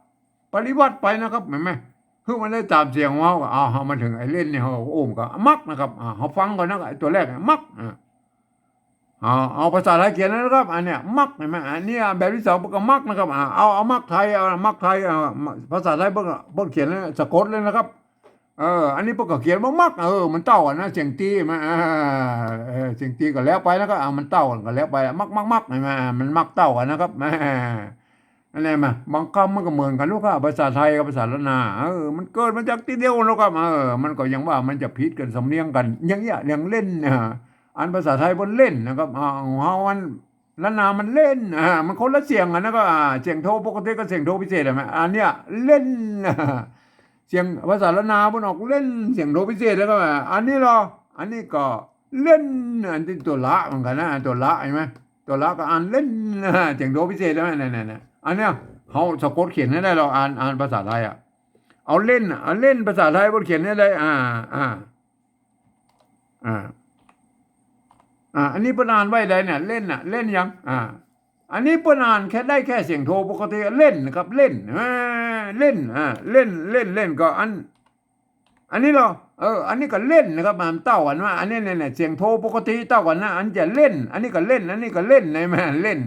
ปฏิบัติไปนะครับ หันก่อ หื้อมันได้ต๋ามเสียงของเฮา เอา เฮามาเถิงไอ้เล่นนี่ เฮาก็โอ้มก็มักนะครับ อ่า เฮาฟังก่อนนะ ไอ้ตั๋วแรกเนี่ย มัก อ่า เอา เอาภาษาไทยเขียนนะครับ อันเนี้ย มัก หันก่อ อันเนี้ยแบบตี้สองเปิ้นก็มักนะครับ อ่า เอา เอามักไทย เอามักไทย เอา ภาษาไทยเปิ้นก็ เปิ้นเขียนแล้วสะกดเลยนะครับ เออ อันนี้เปิ้นก็เขียนว่ามัก เออ มันเต้ากั๋นนะ เสียงตี้มัน อ่า เออ เสียงตี้ก็แล้วไปนะครับ อ่า มันเต้ากั๋นก็แล้วไป มัก มัก มัก หันก่อ มันมักเต้ากั๋นนะครับ แหม อันนี้มา บางกำมันก็เหมือนกั๋นลูกค้า ภาษาไทยกับภาษาล้านนา เออ มันเกิดมาจากตี้เดียวกั๋นลูกค้า เออ มันก็ยังว่ามันจะผิดกั๋น สำเนียงกั๋น อย่างเนี้ย อย่างเล่น อ่า อันภาษาไทยเปิ้นเล่นนะครับ อ่า ของเฮาอันล้านนามันเล่น อ่า มันคนละเสียงกั๋นนะครับ อ่า เสียงโทปกติกับเสียงโทพิเศษอะ อันเนี้ย เล่น เสียงภาษาล้านนาเปิ้นออกเล่น เสียงโทพิเศษแล้วก็ อันนี้เหรอ อันนี้ก็เล่น อันตี้ตั๋วละเหมือนกั๋นนะ ตั๋วละหันก่อ ตั๋วละก็อ่านเล่น เสียงโทพิเศษแล้ว นั่นๆๆ อันเนี้ย เฮาสะกดเขียนหื้อได้ เฮาอ่าน อ่านภาษาไทยอะ เอาเล่น เอาเล่นภาษาไทยเปิ้นเขียนหื้อได้ อ่า อ่า อ่า อ่า อันนี้เปิ้นอ่านไว้ได้เนี่ย เล่นน่ะ เล่นหยัง อ่า อันนี้เปิ้นอ่านแค่ได้แค่เสียงโทปกติ เล่นนะครับ เล่น อ่า เล่น อ่า เล่น เล่น เล่น ก็อัน อันนี้เหรอ เออ อันนี้ก็เล่นนะครับ มันเต้ากั๋นว่า อันนี้เนี่ย เนี่ย เสียงโทปกติเต้ากั๋นนะ อันจะเล่น อันนี้ก็เล่น อันนี้ก็เล่น หันก่อ เล่น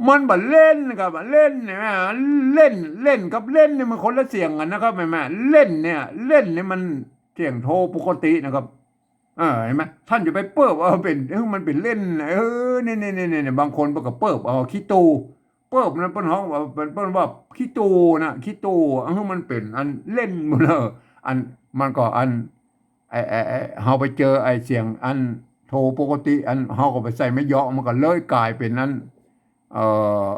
มันบ่เล่นครับ เล่นเนี่ย เล่น เล่นกับเล่นนี่มันคนละเสียงกั๋นนะครับ หันก่อ เล่นเนี่ย เล่นนี่มันเสียงโทปกตินะครับ เออ หันก่อ ต้านจะไปเปิบเอาเป๋น เออ มันเป๋นเล่น เออ นี่ๆๆๆ บางคนเปิ้นก็เปิบเอาขี้ตู่ เปิบนั้นเปิ้นฮ้องว่า เปิ้น เปิ้นว่าขี้ตู่นะ ขี้ตู่ เออ มันเป๋นอันเล่นหมดเลย อัน มันก็อัน ไอ้ ไอ้ ไอ้ เฮาไปเจอไอ้เสียงอันโทปกติ อันเฮาก็ไปใส่ไม้เหยาะ มันก็เลยก๋ายเป๋นอัน เอ่อ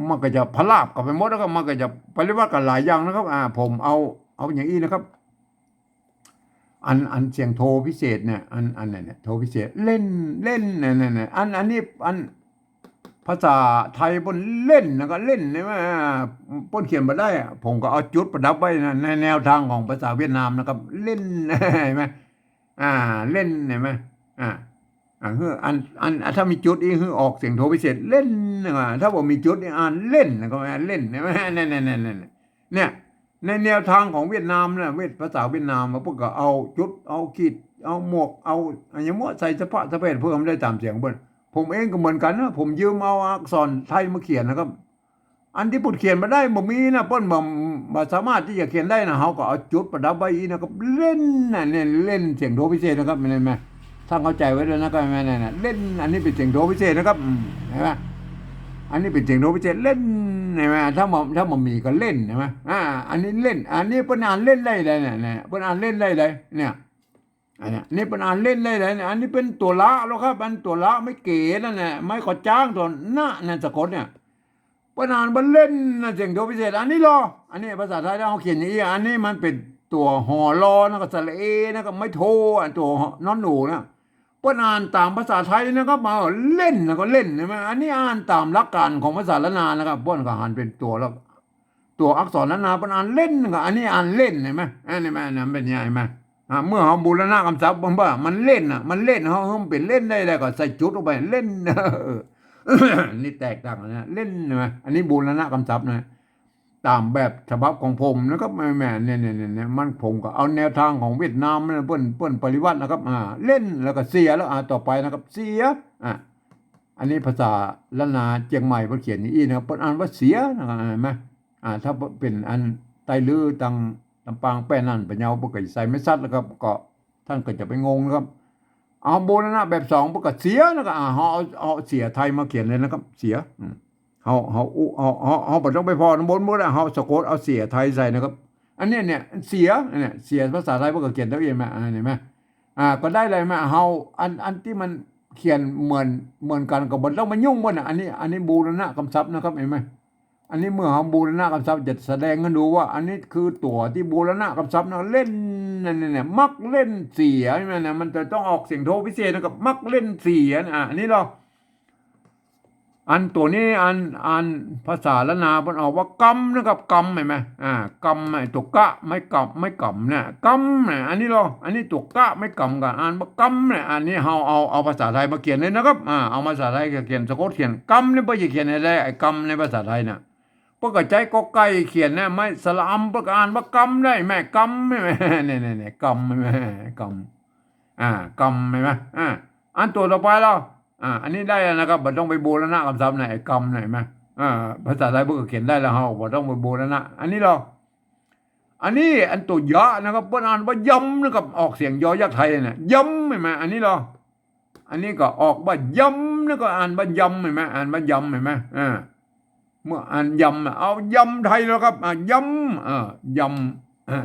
มันก็จะพลาบกั๋นไปหมด แล้วก็มันก็จะปฏิบัติกั๋นหลายอย่างนะครับ อ่า ผมเอา เอาอย่างอี้นะครับ อัน อันเสียงโทพิเศษเนี่ย อัน อันนั้นเนี่ย โทพิเศษ เล่น เล่น นั่นๆๆ อัน อันนี้ อัน ภาษาไทยเปิ้นเล่นนะ ก็เล่นเนี่ย เปิ้นเขียนบ่ได้อะ ผมก็เอาจุดประดับไว้นะ ในแนวทางของภาษาเวียดนามนะครับ เล่น หันก่อ อ่า เล่น หันก่อ อ่า อ่า คืออัน อัน ถ้ามีจุดอี้คือออกเสียงโทพิเศษ เล่น หันก่อ ถ้าบ่มีจุดอี้อ่านเล่น หันก่อ เล่น หันก่อ เนี่ย ในแนวทางของเวียดนามนะ เวียด ภาษาเวียดนามอะ เปิ้นก็เอาจุด เอาขีด เอาหมวก เอาอะหยังมั่วใส่สะพะสะเพด เพื่อให้มันได้ต๋ามเสียงเปิ้น ผมเองก็เหมือนกั๋นนะ ผมยืมเอาอักษรไทยมาเขียนนะครับ อันตี้เปิ้นเขียนบ่ได้ บ่มีนะ เปิ้นบ่ บ่สามารถตี้จะเขียนได้นะ เฮาก็เอาจุดประดับไว้อี้นะครับ เล่นนะ เนี่ย เล่นเสียงโทพิเศษนะครับ หันก่อ ต้านเข้าใจ๋ไว้ด้วยนะครับ หันก่อ เล่น อันนี้เป๋นเสียงโทพิเศษนะครับ อืม หันก่อ อันนี้เป๋นเสียงโทพิเศษ เล่น หันก่อ ถ้าบ่ ถ้าบ่มีก็เล่น หันก่อ อ่า อันนี้เล่น อันนี้เปิ้นอ่านเล่นได้เลยเนี่ย เนี่ย เปิ้นอ่านเล่นได้เลย เนี่ย อันเนี้ย นี่เปิ้นอ่านเล่นได้เลยเนี่ย อันนี้เป๋นตั๋วละแล้วครับ อันตั๋วละไม้เก๋นั่นแหละ ไม้ขอจ้างตั๋วนะ เนี่ย สะกดเนี่ย เปิ้นอ่านบ่าเล่นนะ เสียงโทพิเศษ อันนี้ลอ อันนี้ภาษาไทยถ้าเฮาเขียนอย่างอี้ อันนี้มันเป๋นตั๋วหอลอนะ ก็สระเอนะ ก็ไม้โท อันตั๋วนอนหนูนะ เปิ้นอ่านต๋ามภาษาไทยนะครับ เออ เล่นนะก็เล่น ใช่ไหม อันนี้อ่านต๋ามหลักการของภาษาล้านนานะครับ เปิ้นก็หันเป๋นตั๋วแล้ว ตั๋วอักษรล้านนา เปิ้นอ่านเล่นก็ อันนี้อ่านเล่น ใช่ไหม อันนี้มัน อันนั้นเป๋นไง ใช่ไหม อ่า เมื่อเฮาบูรณะกำศัพท์ มันว่ามันเล่นน่ะ มันเล่น เฮา เฮาเป๋นเล่นได้แล้วก็ใส่จุดลงไป เล่น นี่แตกต่างกันนะ เล่น ใช่ไหม อันนี้บูรณะกำศัพท์นะ ต๋ามแบบฉบับของผมนะครับ แหม เนี่ย เนี่ย เนี่ย เนี่ย มัน ผมก็เอาแนวทางของเวียดนามนะ เปิ้น เปิ้นปริวัตินะครับ อ่า เล่นแล้วก็เสียแล้ว อ่า ต่อไปนะครับ เสีย อ่า อันนี้ภาษาล้านนาเจียงใหม่เปิ้นเขียนอย่างอี้นะครับ เปิ้นอ่านว่าเสียนะครับ เห็นไหม อ่า ถ้าเป๋นอันใต้ลื้อตังลำปางแป้นั่นปะเยา เปิ้นก็ใส่ไม้สัดแล้วครับ ก็ท่านก็จะไปงงนะครับ เอาบูรณะแบบสอง เปิ้นก็เสียนะครับ อ่า เฮาเอา เอาเสียไทยมาเขียนเลยนะครับ เสีย อืม เฮา เฮา เฮา เฮา เฮาบ่ต้องไปผ่อนบนหมดอะ เฮาสะกดเอาเสียไทยใส่นะครับ อันเนี้ย เนี่ย เสีย เนี่ย เสียภาษาไทยเปิ้นก็เขียนเต้าอี้มา อ่า เห็นไหม อ่า ก็ได้เลยมา เฮา อัน อันตี้มันเขียนเหมือน เหมือนกั๋นก็บ่ต้องไปยุ่งเปิ้นน่ะ อันนี้ อันนี้บูรณะกำศัพท์นะครับ เห็นไหม อันนี้เมื่อเฮาบูรณะกำศัพท์จะแสดงหื้อดูว่า อันนี้คือตั๋วตี้บูรณะกำศัพท์นะ เล่น นั่น เนี่ย เนี่ย มักเล่นเสีย ใช่ไหม เนี่ย มันจะต้องออกเสียงโทพิเศษนะครับ มักเล่นเสียนะ อ่า อันนี้ลอ อันตั๋วนี้ อัน อันภาษาล้านนาเปิ้นออกว่ากำนะครับ กำ เห็นไหม อ่า กำ ไอ้ตั๋วกะ ไม้กำ ไม้กำเนี่ย กำเนี่ย อันนี้ลอ อันนี้ตั๋วกะ ไม้กำก็อ่านว่ากำเนี่ย อันนี้เฮาเอา เอาภาษาไทยมาเขียนเลยนะครับ อ่า เอาภาษาไทยเขียน สะกดเขียน กำเนี่ย เปิ้นจะเขียนให้ได้ ไอ้กำในภาษาไทยน่ะ เปิ้นก็ใจ๊กอไก่เขียนนะ ไม้สระอำ เปิ้นก็อ่านว่ากำได้ แม่ กำ ใช่ไหม เนี่ย เนี่ย เนี่ย กำ ใช่ไหม กำ อ่า กำ ใช่ไหม อ่า อันตั๋วต่อไปลอ อ่า อันนี้ได้แล้วนะครับ บ่ต้องไปบูรณะกำศัพท์นะ ไอ้กำเนี่ย เห็นไหม อ่า ภาษาไทยเปิ้นก็เขียนได้แล้ว เฮาบ่ต้องไปบูรณะ อันนี้ลอ อันนี้อันตั๋วยะนะครับ เปิ้นอ่านว่ายำนะครับ ออกเสียงยอยักษ์ไทยน่ะ ยำ เห็นไหม อันนี้ลอ อันนี้ก็ออกว่ายำ แล้วก็อ่านว่ายำ เห็นไหม อ่านว่ายำ เห็นไหม อ่า เมื่ออ่านยำน่ะ เอายำไทยแล้วครับ อ่ะ ยำ เออ ยำ อ่ะ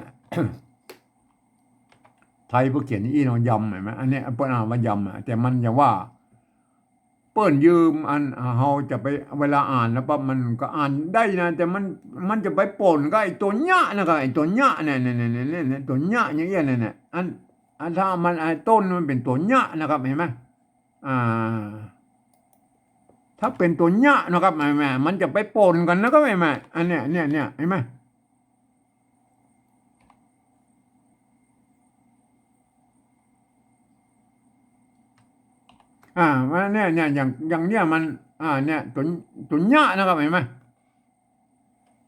ไทยเปิ้นเขียนอี้เนาะ ยำ เห็นไหม อันเนี้ยเปิ้นอ่านว่ายำอ่ะ แต่มันจะว่า เปิ้นยืมอัน เฮาจะไป เวลาอ่านแล้วปั๊บ มันก็อ่านได้นะ แต่มัน มันจะไปปนกับไอ้ตั๋วยะนะครับ ไอ้ตั๋วยะเนี่ย เนี่ย ตั๋วยะอย่างเงี้ยเนี่ย เนี่ย อัน อันถ้ามัน ไอ้ต้นมันเป๋นตั๋วยะนะครับ เห็นไหม อ่า ถ้าเป๋นตั๋วยะนะครับ แหม มันจะไปปนกั๋นนะครับ แหม อันเนี้ย เนี่ย เนี่ย เห็นไหม อ่า มันเนี่ย เนี่ย อย่าง อย่างเนี้ยมัน อ่า เนี่ย ตั๋ว ตั๋วยะนะครับ เห็นไหม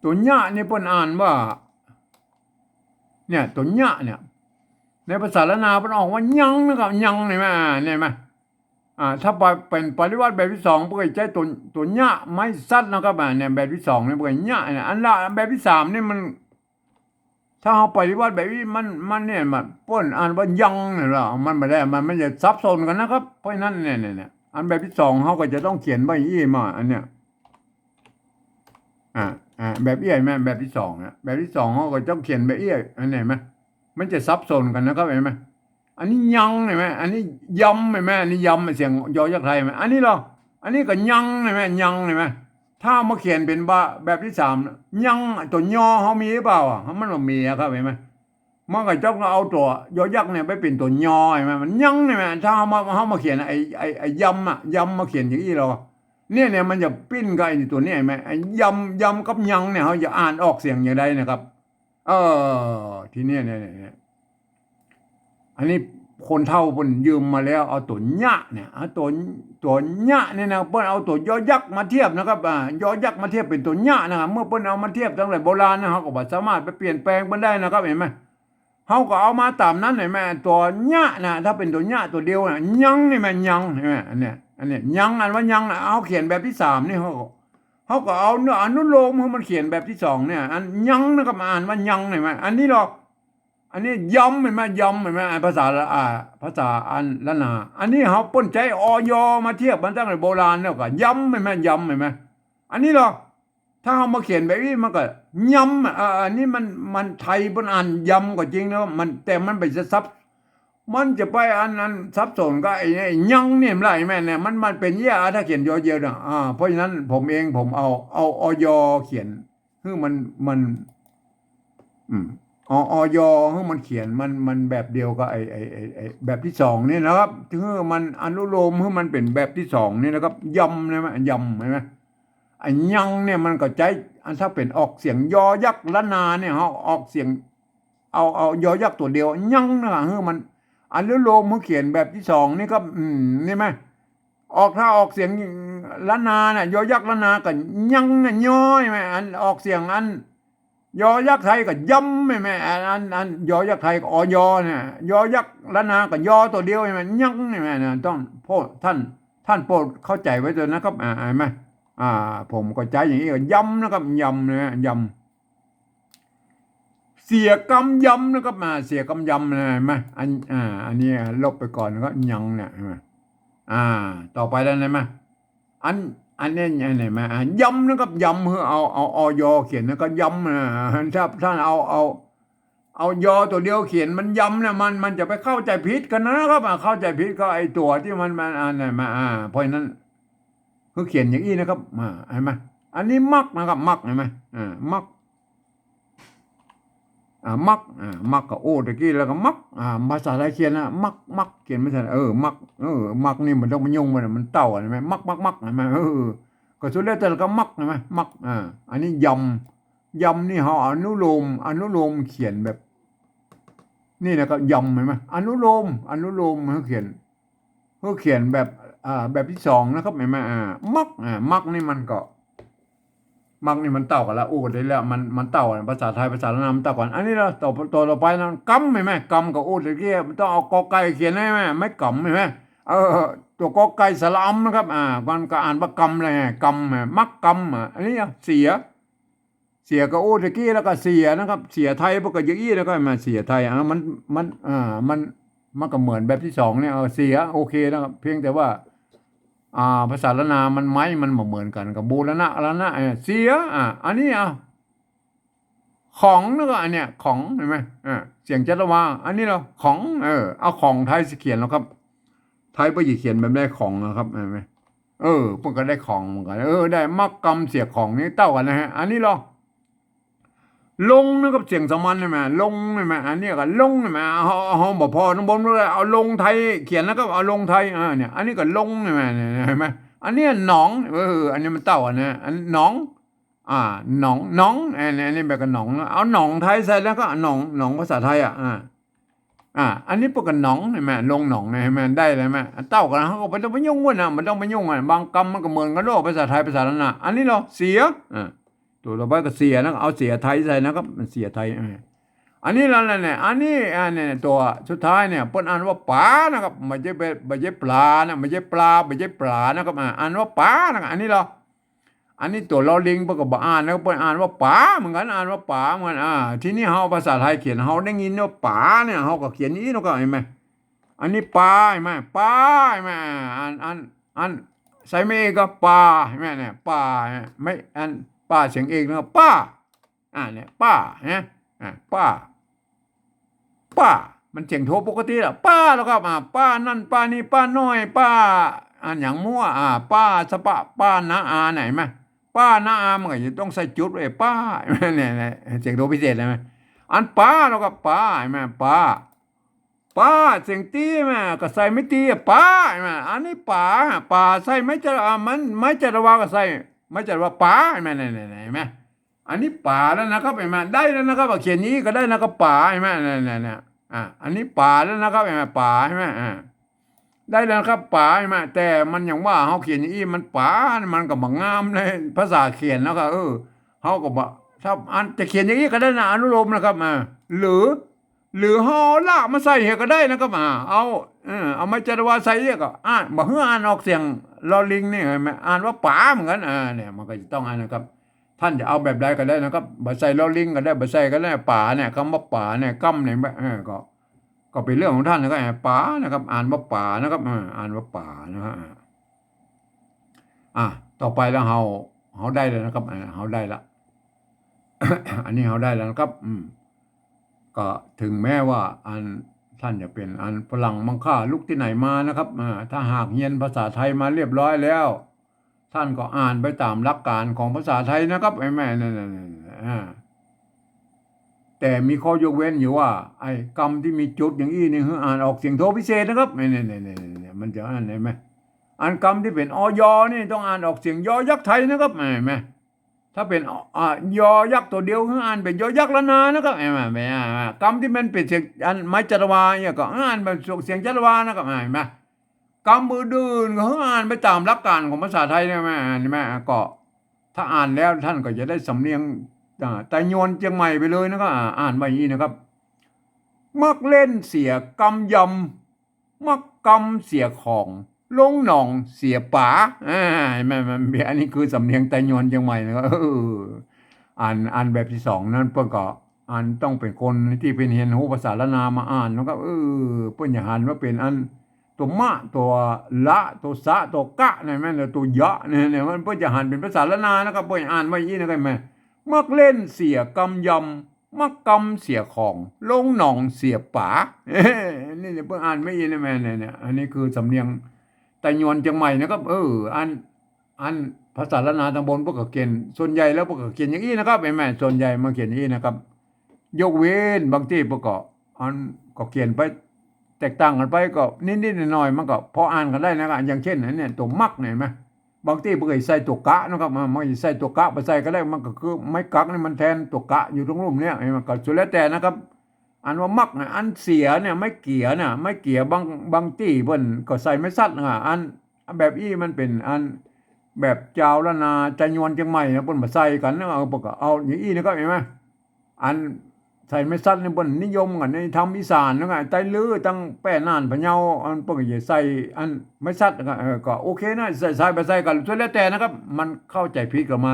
ตั๋วยะนี่เปิ้นอ่านว่า เนี่ย ตั๋วยะเนี่ย ในภาษาล้านนาเปิ้นออกว่ายังนะครับ ยัง เห็นไหม อ่า เนี่ย เห็นไหม อ่า ถ้าไป เป๋นปริวัติแบบตี้สอง เปิ้นก็ใจ๊ตั๋ว ตั๋วยะไม้สัดนะครับ อ่า เนี่ย แบบตี้สองเนี่ย เปิ้นก็ยะเนี่ย อันละ แบบตี้สามนี่มัน ถ้าเฮาปริวัติแบบอี้ มัน มันเนี่ย มัน เปิ้นอ่านว่ายังเนี่ยละ มันบ่ได้ มัน มันจะสับสนกั๋นนะครับ เพราะฉะนั้นเนี่ย เนี่ย เนี่ย อันแบบตี้สองเฮาก็จะต้องเขียนไว้อี้มา อันเนี้ย อ่า อ่า แบบอี้ เห็นไหม แบบตี้สองเนี่ย แบบตี้สองเฮาก็ต้องเขียนแบบอี้ อันนี้เห็นไหม มันจะสับสนกั๋นนะครับ เห็นไหม อันนี้ยัง เห็นไหม อันนี้ยำ เห็นไหม อันนี้ยำ เสียงยอยักษ์ไทย เห็นไหม อันนี้ลอ อันนี้ก็ยัง เห็นไหม ยัง เห็นไหม ถ้ามาเขียนเป๋นบะ แบบตี้สาม ยัง ตั๋วยอเฮามีหรือเปล่าอ่ะ มันบ่มีอะครับ เห็นไหม มันก็ต้องเอาตั๋วยอยักษ์เนี่ยไปเป๋นตั๋วยอ เห็นไหม มันยัง เห็นไหม ถ้าเฮามา เฮามาเขียนไอ้ ไอ้ ไอ้ยำอะ ยำมาเขียนอย่างอี้ลอ เนี่ย เนี่ย มันจะปิ้นกับไอ้ตั๋วเนี่ย เห็นไหม ไอ้ยำ ยำกับยังเนี่ย เฮาจะอ่านออกเสียงอย่างใดนะครับ เออ ทีเนี้ย เนี่ย เนี่ย เนี่ย อันนี้คนเฒ่าเปิ้นยืมมาแล้ว เอาตั๋วยะเนี่ย เอาตั๋ว ตั๋วยะเนี่ยนะ เปิ้นเอาตั๋วยอยักษ์มาเทียบนะครับ อ่า ยอยักษ์มาเทียบเป๋นตั๋วยะนะครับ เมื่อเปิ้นเอามาเทียบตั้งแต่โบราณนะ เฮาก็บ่สามารถไปเปลี่ยนแปลงเปิ้นได้นะครับ เห็นไหม เฮาก็เอามาต๋ามนั้น เห็นไหม ตั๋วยะนะ ถ้าเป๋นตั๋วยะตั๋วเดียวนะ ยัง เห็นไหม ยัง เห็นไหม อันเนี้ย อันเนี้ย ยัง อ่านว่ายังนะ เฮาเขียนแบบตี้สามนี่ เฮาก็ เฮาก็เอาเนื้ออนุโลมหื้อมันเขียนแบบตี้สองเนี่ย อันยังนะครับ อ่านว่ายัง เห็นไหม อันนี้ลอ อันนี้ยำ เห็นไหม ยำ เห็นไหม อ่า ภาษา อ่า ภาษาอันล้านนา อันนี้เฮาเปิ้นใจ๊ อย มาเทียบมาตั้งแต่โบราณแล้วก็ยำ เห็นไหม ยำ เห็นไหม อันนี้ลอ ถ้าเฮามาเขียนแบบอี้ มันก็ยำ อ่ะ อ่า อันนี้มัน มันไทยเปิ้นอ่านยำก็จริงนะ มัน แต่มันไปจะสับ มันจะไปอัน อันสับสนกับไอ้ ไอ้ยังเนี่ย มันได้ไหมเนี่ย มัน มันเป๋นเยียะ ถ้าเขียนยอเดียวเนี่ย อ่า เพราะฉะนั้นผมเอง ผมเอา เอา อย เขียน คือมัน มัน อืม อ อย หื้อมันเขียนมัน มันแบบเดียวกับไอ้ ไอ้ ไอ้ ไอ้แบบตี้สองนี่นะครับ หื้อมันอนุโลม หื้อมันเป๋นแบบตี้สองนี่นะครับ ยำ ใช่ไหม ยำ ใช่ไหม ไอ้ยังเนี่ยมันก็ใจ๊ อันถ้าเป๋นออกเสียงยอยักษ์ละนาเนี่ย เฮาออกเสียง เอา เอายอยักษ์ตั๋วเดียว ยัง นะครับ หื้อมันอนุโลม หื้อเขียนแบบตี้สองนี่ก็ อืม นี่ไหม ออก ถ้าออกเสียงละนาน่ะ ยอยักษ์ละนาก็ยังน่ะ ย้อยไหม อันออกเสียงอัน ยอยักษ์ไทยก็ยำใช่ไหม อัน อัน อันยอยักษ์ไทยก็ อย เนี่ย ยอยักษ์ละนาก็ยอตั๋วเดียวใช่ไหม ยังใช่ไหมนะ ต้องโปรดท่าน ท่านโปรดเข้าใจ๋ไว้เถอะนะครับ อ่า เห็นไหม อ่า ผมก็ใจ๊อย่างนี้ก็ยำนะครับ ยำนะ ยำ เสียกำยำนะครับ อ่า เสียกำยำนะ เห็นไหม อัน อ่า อันนี้ลบไปก่อนก็ยังเนี่ย เห็นไหม อ่า ต่อไปแล้วเห็นไหม อัน อันนี้เห็นไหม อ่า ยำนะครับ ยำ คือเอา เอา อย เขียนแล้วก็ยำนะ ถ้าท่านเอา เอา เอายอตั๋วเดียวเขียนมันยำเนี่ย มัน มันจะไปเข้าใจ๋ผิดกั๋นนะครับ อ่า เข้าใจ๋ผิดก็ไอ้ตั๋วตี้มัน มัน อันนั้นมา อ่า เพราะฉะนั้น คือเขียนอย่างอี้นะครับ อ่า เห็นไหม อันนี้มักนะครับ มัก เห็นไหม อ่า มัก อ่า มัก อ่า มักก็อู้ตะกี้แล้วก็มัก อ่า ภาษาไทยเขียนนะ มัก มัก เขียนไม่ใช่ เออ มัก เออ มักนี่มันต้องไปยุ่งมัน มันเต้ากั๋น เห็นไหม มัก มัก มัก เห็นไหม เออ ก็สุดแล้วแต่ละก็มัก เห็นไหม มัก อ่า อันนี้ยำ ยำนี่เฮาอนุโลม อนุโลมเขียนแบบ นี่นะครับ ยำ เห็นไหม อนุโลม อนุโลม หื้อเขียน หื้อเขียนแบบ อ่า แบบตี้สองนะครับ เห็นไหม อ่า มัก อ่า มักนี่มันก็ มักนี่มันเต้ากั๋นละ อู้กั๋นได้แล้ว มัน มันเต้ากั๋น ภาษาไทย ภาษาละนามันเต้ากั๋น อันนี้ละ ต่อ ต่อ ต่อไปนะ กำ เห็นไหม กำก็อู้ตะกี้ มันต้องเอากอไก่เขียน เห็นไหม ไม้กำ เห็นไหม เออ ตั๋วกอไก่สระอำนะครับ อ่า มันก็อ่านว่ากำเลยไง กำ อ่ะ มักกำ อ่ะ อันนี้อ่ะ เสีย เสียก็อู้ตะกี้แล้วก็เสียนะครับ เสียไทยปกติอย่างอี้แล้วก็มาเสียไทย อ่า มัน มัน อ่า มัน มันก็เหมือนแบบตี้สองเนี่ย เออ เสีย โอเคนะครับ เพียงแต่ว่า อ่า ภาษาละนามันไม้มันบ่เหมือนกั๋น กับบูรณะ ละนะ เออ เสีย อ่า อันนี้ อ่ะ ของ แล้วก็อันเนี้ย ของ เห็นไหม อ่า เสียงจัตวา อันนี้ละ ของ เออ เอาของไทยสิเขียนแล้วครับ ไทยบ่จะเขียนแบบได้ของนะครับ เห็นไหม เออ เปิ้นก็ได้ของเหมือนกั๋น เออ ได้ มักกำ เสียของนี่เต้ากั๋นนะฮะ อันนี้ละ ลงนะครับ เสียงสามัญ เห็นไหม ลง เห็นไหม อันนี้ก็ลง เห็นไหม เอา เอา เอาบ่พอตังบนเลย เอาลงไทยเขียนแล้วก็เอาลงไทย อ่า เนี่ย อันนี้ก็ลง เห็นไหม เนี่ย เห็นไหม อันนี้หนอง เออ อันนี้มันเต้ากั๋นนะ อันหนอง อ่า หนอง หนอง อันนี้ อันนี้แบบกับหนองนะ เอาหนองไทยใส่แล้วก็หนอง หนองภาษาไทย อ่ะ อ่า อ่า อันนี้เปิ้นก็หนอง เห็นไหม ลงหนองเนี่ย เห็นไหม ได้เลยไหม อันเต้ากั๋น เฮาก็บ่ต้องไปยุ่งมันนะ บ่ต้องไปยุ่งอ่ะ บางกำมันก็เหมือนกั๋นโลด ภาษาไทย ภาษาละนา อันนี้ละ เสีย อ่า ตั๋วต่อไปก็เสียนะ เอาเสียไทยใส่นะครับ มันเสียไทย อ่า อันนี้ละ เนี่ย อันนี้ อ่า เนี่ย ตั๋วสุดท้ายเนี่ย เปิ้นอ่านว่าป๋านะครับ บ่ใจ้ บ่ใจ้ป๋านะ บ่ใจ้ป๋า บ่ใจ้ป๋านะครับ อ่า อ่านว่าป๋านะครับ อันนี้ละ อันนี้ตั๋วลอลิงเปิ้นก็บ่อ่านนะ เปิ้นอ่านว่าป๋าเหมือนกั๋น อ่านว่าป๋าเหมือนกั๋น อ่า ทีนี้เฮาภาษาไทยเขียน เฮาได้ยินว่าป๋าเนี่ย เฮาก็เขียนอย่างอี้เนาะ ก็เห็นไหม อันนี้ป๋า เห็นไหม ป๋า เห็นไหม อ่าน อ่าน อ่าน ใส่ไม้เอกก็ป๋า เห็นไหมเนี่ย ป๋า เนี่ย ไม่ อัน ป๋าเสียงเอกนะ ป๋า อ่า เนี่ย ป๋า เนี่ย อ่า ป๋า ป้า มันเสียงโทปกติละ ป้า แล้วก็มา ป้านั่น ป้านี่ ป้าน้อย ป้า อ่า หยังมั่ว อ่า ป้าสะปะ ป้านะอา ไหนมา ป้านะอา มันก็จะต้องใส่จุดไว้ ป้า เนี่ย เนี่ย เสียงโทพิเศษ ใช่ไหม อันป๋า แล้วก็ป๋า ใช่ไหม ป๋า ป๋า เสียงตี้มา ก็ใส่ไม้ตี้อะ ป๋า ใช่ไหม อันนี้ป๋า ป๋า ใส่ไม้จระ อ่า มัน ไม้จระวา ก็ใส่ไม้จระวา ป๋า ใช่ไหม เนี่ย เนี่ย เนี่ย เห็นไหม อันนี้ป๋าแล้วนะครับ เห็นไหม ได้แล้วนะครับ เขียนอย่างนี้ก็ได้นะครับ ป๋า เห็นไหม เนี่ย เนี่ย เนี่ย อ่ะ อันนี้ป๋าแล้วนะครับ เห็นไหม ป๋า เห็นไหม อ่ะ ได้แล้วนะครับ ป๋า เห็นไหม แต่มันอย่างว่า เฮาเขียนอย่างนี้ มันป๋า มันก็บ่งามเลย ภาษาเขียนแล้วก็ เออ เฮาก็บ่ ถ้าอันจะเขียนอย่างนี้ก็ได้นะ อนุโลมนะครับ อ่า หรือ หรือเฮาเอาละมาใส่เหียก็ได้นะครับ อ่า เอา เออ เอาไม้จระวาใส่เหียก็ อ่าน บ่หื้ออ่านออกเสียงลอลิงนี่ เห็นไหม อ่านว่าป๋าเหมือนกั๋น อ่า เนี่ย มันก็จะต้องอันนะครับ ท่านจะเอาแบบใดก็ได้นะครับ บ่ใส่ลอลิงก็ได้ บ่ใส่ก็ได้ ป๋าเนี่ย คำว่าป๋าเนี่ย กำเนี่ย เออ ก็ ก็เป๋นเรื่องของท่านนะครับ ป๋านะครับ อ่านว่าป๋านะครับ อ่า อ่านว่าป๋านะฮะ อ่า อ่ะ ต่อไปแล้วเฮา เฮาได้แล้วนะครับ อ่า เฮาได้ละ อันนี้เฮาได้แล้วนะครับ อืม ก็ถึงแม้ว่าอันท่านจะเป๋นอันฝรั่งมังค่าลุกตี้ไหนมานะครับ อ่า ถ้าหากเฮียนภาษาไทยมาเรียบร้อยแล้ว ท่านก็อ่านไปต๋ามหลักการของภาษาไทยนะครับ ไอ้แม่นั่นน่ะ อ่า แต่มีข้อยกเว้นอยู่ว่า ไอ้กำตี้มีจุดอย่างอี้นี่ หื้ออ่านออกเสียงโทพิเศษนะครับ เนี่ย เนี่ย เนี่ย เนี่ย เนี่ย มันจะอ่านได้ไหม อันกำตี้เป๋น อย นี่ต้องอ่านออกเสียง ย ยักษ์ไทยนะครับ เห็นไหม ถ้าเป๋น อ่า ย ยักษ์ตั๋วเดียว หื้ออ่านเป๋น ย ยักษ์ล้านนานะครับ เห็นไหม เห็นไหม อ่า อ่า กำตี้มันเป๋นเสียง อันไม้จัตวาเนี่ยก็อ่านเป๋นเสียงจัตวานะครับ เห็นไหม กำอื่นๆ ก็หื้ออ่านไปต๋ามหลักการของภาษาไทยเนี่ย แม่ เห็นไหม ก็ ถ้าอ่านแล้วต้านก็จะได้สำเนียง อ่า ไตยวนเจียงใหม่ไปเลยนะครับ อ่า อ่านว่าอย่างนี้นะครับ มักเล่นเสียกำยำ มักกำเสียของ ลงหนองเสียป๋า อ่า เห็นไหม มัน อันนี้คือสำเนียงไตยวนเจียงใหม่นะครับ เออ อัน อันแบบตี้สองนั้นเปิ้นก็ อันต้องเป๋นคนตี้เป๋นเฮียนฮู้ภาษาล้านนามาอ่านนะครับ เออ เปิ้นจะหันว่าเป๋นอัน ตั๋วมะ ตั๋วละ ตั๋วสะ ตั๋วกะ เนี่ยแม่น ตั๋วยะ เนี่ย เนี่ย มันเปิ้นจะหันเป๋นภาษาล้านนานะครับ เปิ้นอ่านว่าอย่างนี้นะครับ แม่ มักเล่นเสียกำยำ มักกำเสียของ ลงหนองเสียป๋า นี่เนี่ยเปิ้นอ่านว่าอย่างนี้นะ แม่ เนี่ย เนี่ย อันนี้คือสำเนียงไตยวนเจียงใหม่นะครับ เออ อัน อันภาษาล้านนาต๋างบนเปิ้นก็เขียน ส่วนใหญ่แล้วเปิ้นก็เขียนอย่างนี้นะครับ เห็นไหม ส่วนใหญ่มาเขียนอย่างนี้นะครับ ยกเว้นบางตี้เปิ้นก็ อันก็เขียนไปแตกต่างกั๋นไปก็นิดๆ หน่อยๆ มันก็พออ่านกั๋นได้นะครับ อย่างเช่นอันเนี้ย ตั๋วมักเนี่ย เห็นไหม บางตี้เปิ้นก็ใส่ตั๋วกะนะครับ มัน มันใส่ตั๋วกะไปใส่ก็ได้ มันก็คือไม้กั๊กนี่มันแทนตั๋วกะอยู่ตรงลุ่มเนี่ย เห็นไหม ก็สุดแล้วแต่นะครับ อันว่ามักเนี่ย อันเสียเนี่ย ไม้เกียน่ะ ไม้เกีย บาง บางตี้เปิ้นก็ใส่ไม้สัดนะ อัน อันแบบอี้มันเป๋นอันแบบจาวล้านนาไตยวนเจียงใหม่นะ เปิ้นบ่ใส่กั๋นนะ เออ เปิ้นก็เอาอย่างอี้นะครับ เห็นไหม อันใส่ไม้สัดนี่เปิ้นนิยมกั๋นในธรรมอีสานนะ ไตลื้อตังแป้น่านพะเยา อันเปิ้นก็จะใส่อันไม้สัดนะ เออ ก็โอเคนะ ใส่ ใส่บ่ใส่ก็สุดแล้วแต่นะครับ มันเข้าใจ๋ผิดกั๋นมา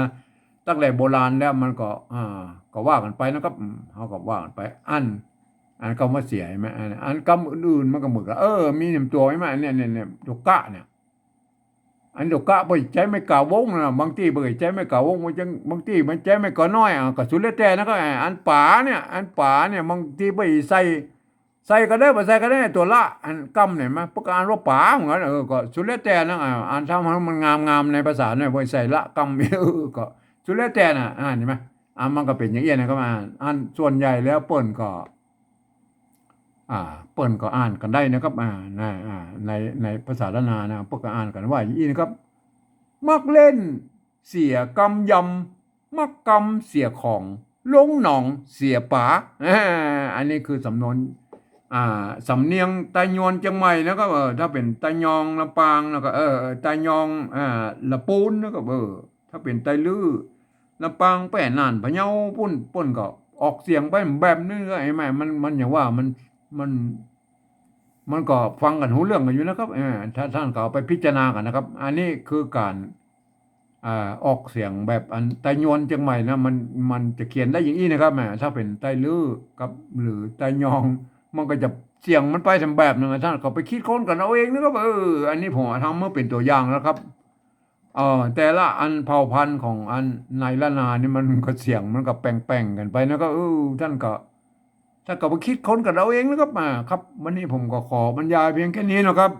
ตั้งแต่โบราณแล้ว มันก็ อ่า ก็ว่ากั๋นไปนะครับ อืม เฮาก็ว่ากั๋นไป อัน อันกำว่าเสีย เห็นไหม อัน อันกำอื่นๆ มันก็เหมือนกั๋น เออ มีหนึ่งตั๋ว เห็นไหม อันเนี้ย เนี่ย เนี่ย ตั๋วกะเนี่ย อันตั๋วกะเปิ้นใจ๊ไม้ก๋าวงนะ บางตี้เปิ้นใจ๊ไม้ก๋าวง บางตี้ บางตี้มันใจ๊ไม้ก๋าน้อย อ่ะ ก็สุดแล้วแต่นะครับ อันป๋าเนี่ย อันป๋าเนี่ย บางตี้เปิ้นใส่ ใส่ก็ได้ บ่ใส่ก็ได้ ตั๋วละ อันกำเนี่ย มันเปิ้นก็อ่านว่าป๋าเหมือนกั๋น เออ ก็สุดแล้วแต่นะ อ่า อันทำหื้อมันงามๆ ในภาษาเนี่ย เปิ้นใส่ละกำ เออ ก็สุดแล้วแต่นะ อ่า เห็นไหม อ่า มันก็เป๋นอย่างอี้นะครับ อ่า อันส่วนใหญ่แล้วเปิ้นก็ อ่า เปิ้นก็อ่านกั๋นได้นะครับ อ่า ใน อ่า ใน ในภาษาล้านนานะ เปิ้นก็อ่านกั๋นว่าอย่างอี้นะครับ มักเล่นเสียกำยำ มักกำเสียของ ลงหนองเสียป๋า อ่า อันนี้คือสำนวน อ่า สำเนียงไตยวนเจียงใหม่นะครับ เออ ถ้าเป๋นไตยองลำปางนะครับ เออ ไตยอง อ่า ละปูนนะครับ เออ ถ้าเป๋นไตลื้อลำปาง แป้น่านพะเยาปุ้น เปิ้นก็ออกเสียงไปแบบนี้ก็ ไอ้แม่ มัน มันอย่างว่ามัน มัน มันก็ฟังกั๋นฮู้เรื่องกั๋นอยู่นะครับ เออ ถ้าต้านก็เอาไปพิจารณากั๋นนะครับ อันนี้คือก๋าน อ่า ออกเสียงแบบอันไตยวนเจียงใหม่นะ มัน มันจะเขียนได้อย่างอี้นะครับ แหม ถ้าเป๋นไตลื้อกับ หรือไตยอง มันก็จะเสียงมันไปต๋ามแบบนึ่งอะ ต้านก็ไปคิดค้นกั๋นเอาเองนะครับ เออ อันนี้ผมเอาทำมาเป๋นตั๋วอย่างนะครับ เออ แต่ละอันเผ่าพันธุ์ของอันในล้านนานี่มันก็เสียงมันก็แป่งๆ กั๋นไปนะครับ เออ ต้านก็ ต้านก็ไปคิดค้นกั๋นเอาเองนะครับ อ่า ครับ วันนี้ผมก็ขอบรรยายเพียงแค่นี้นะครับ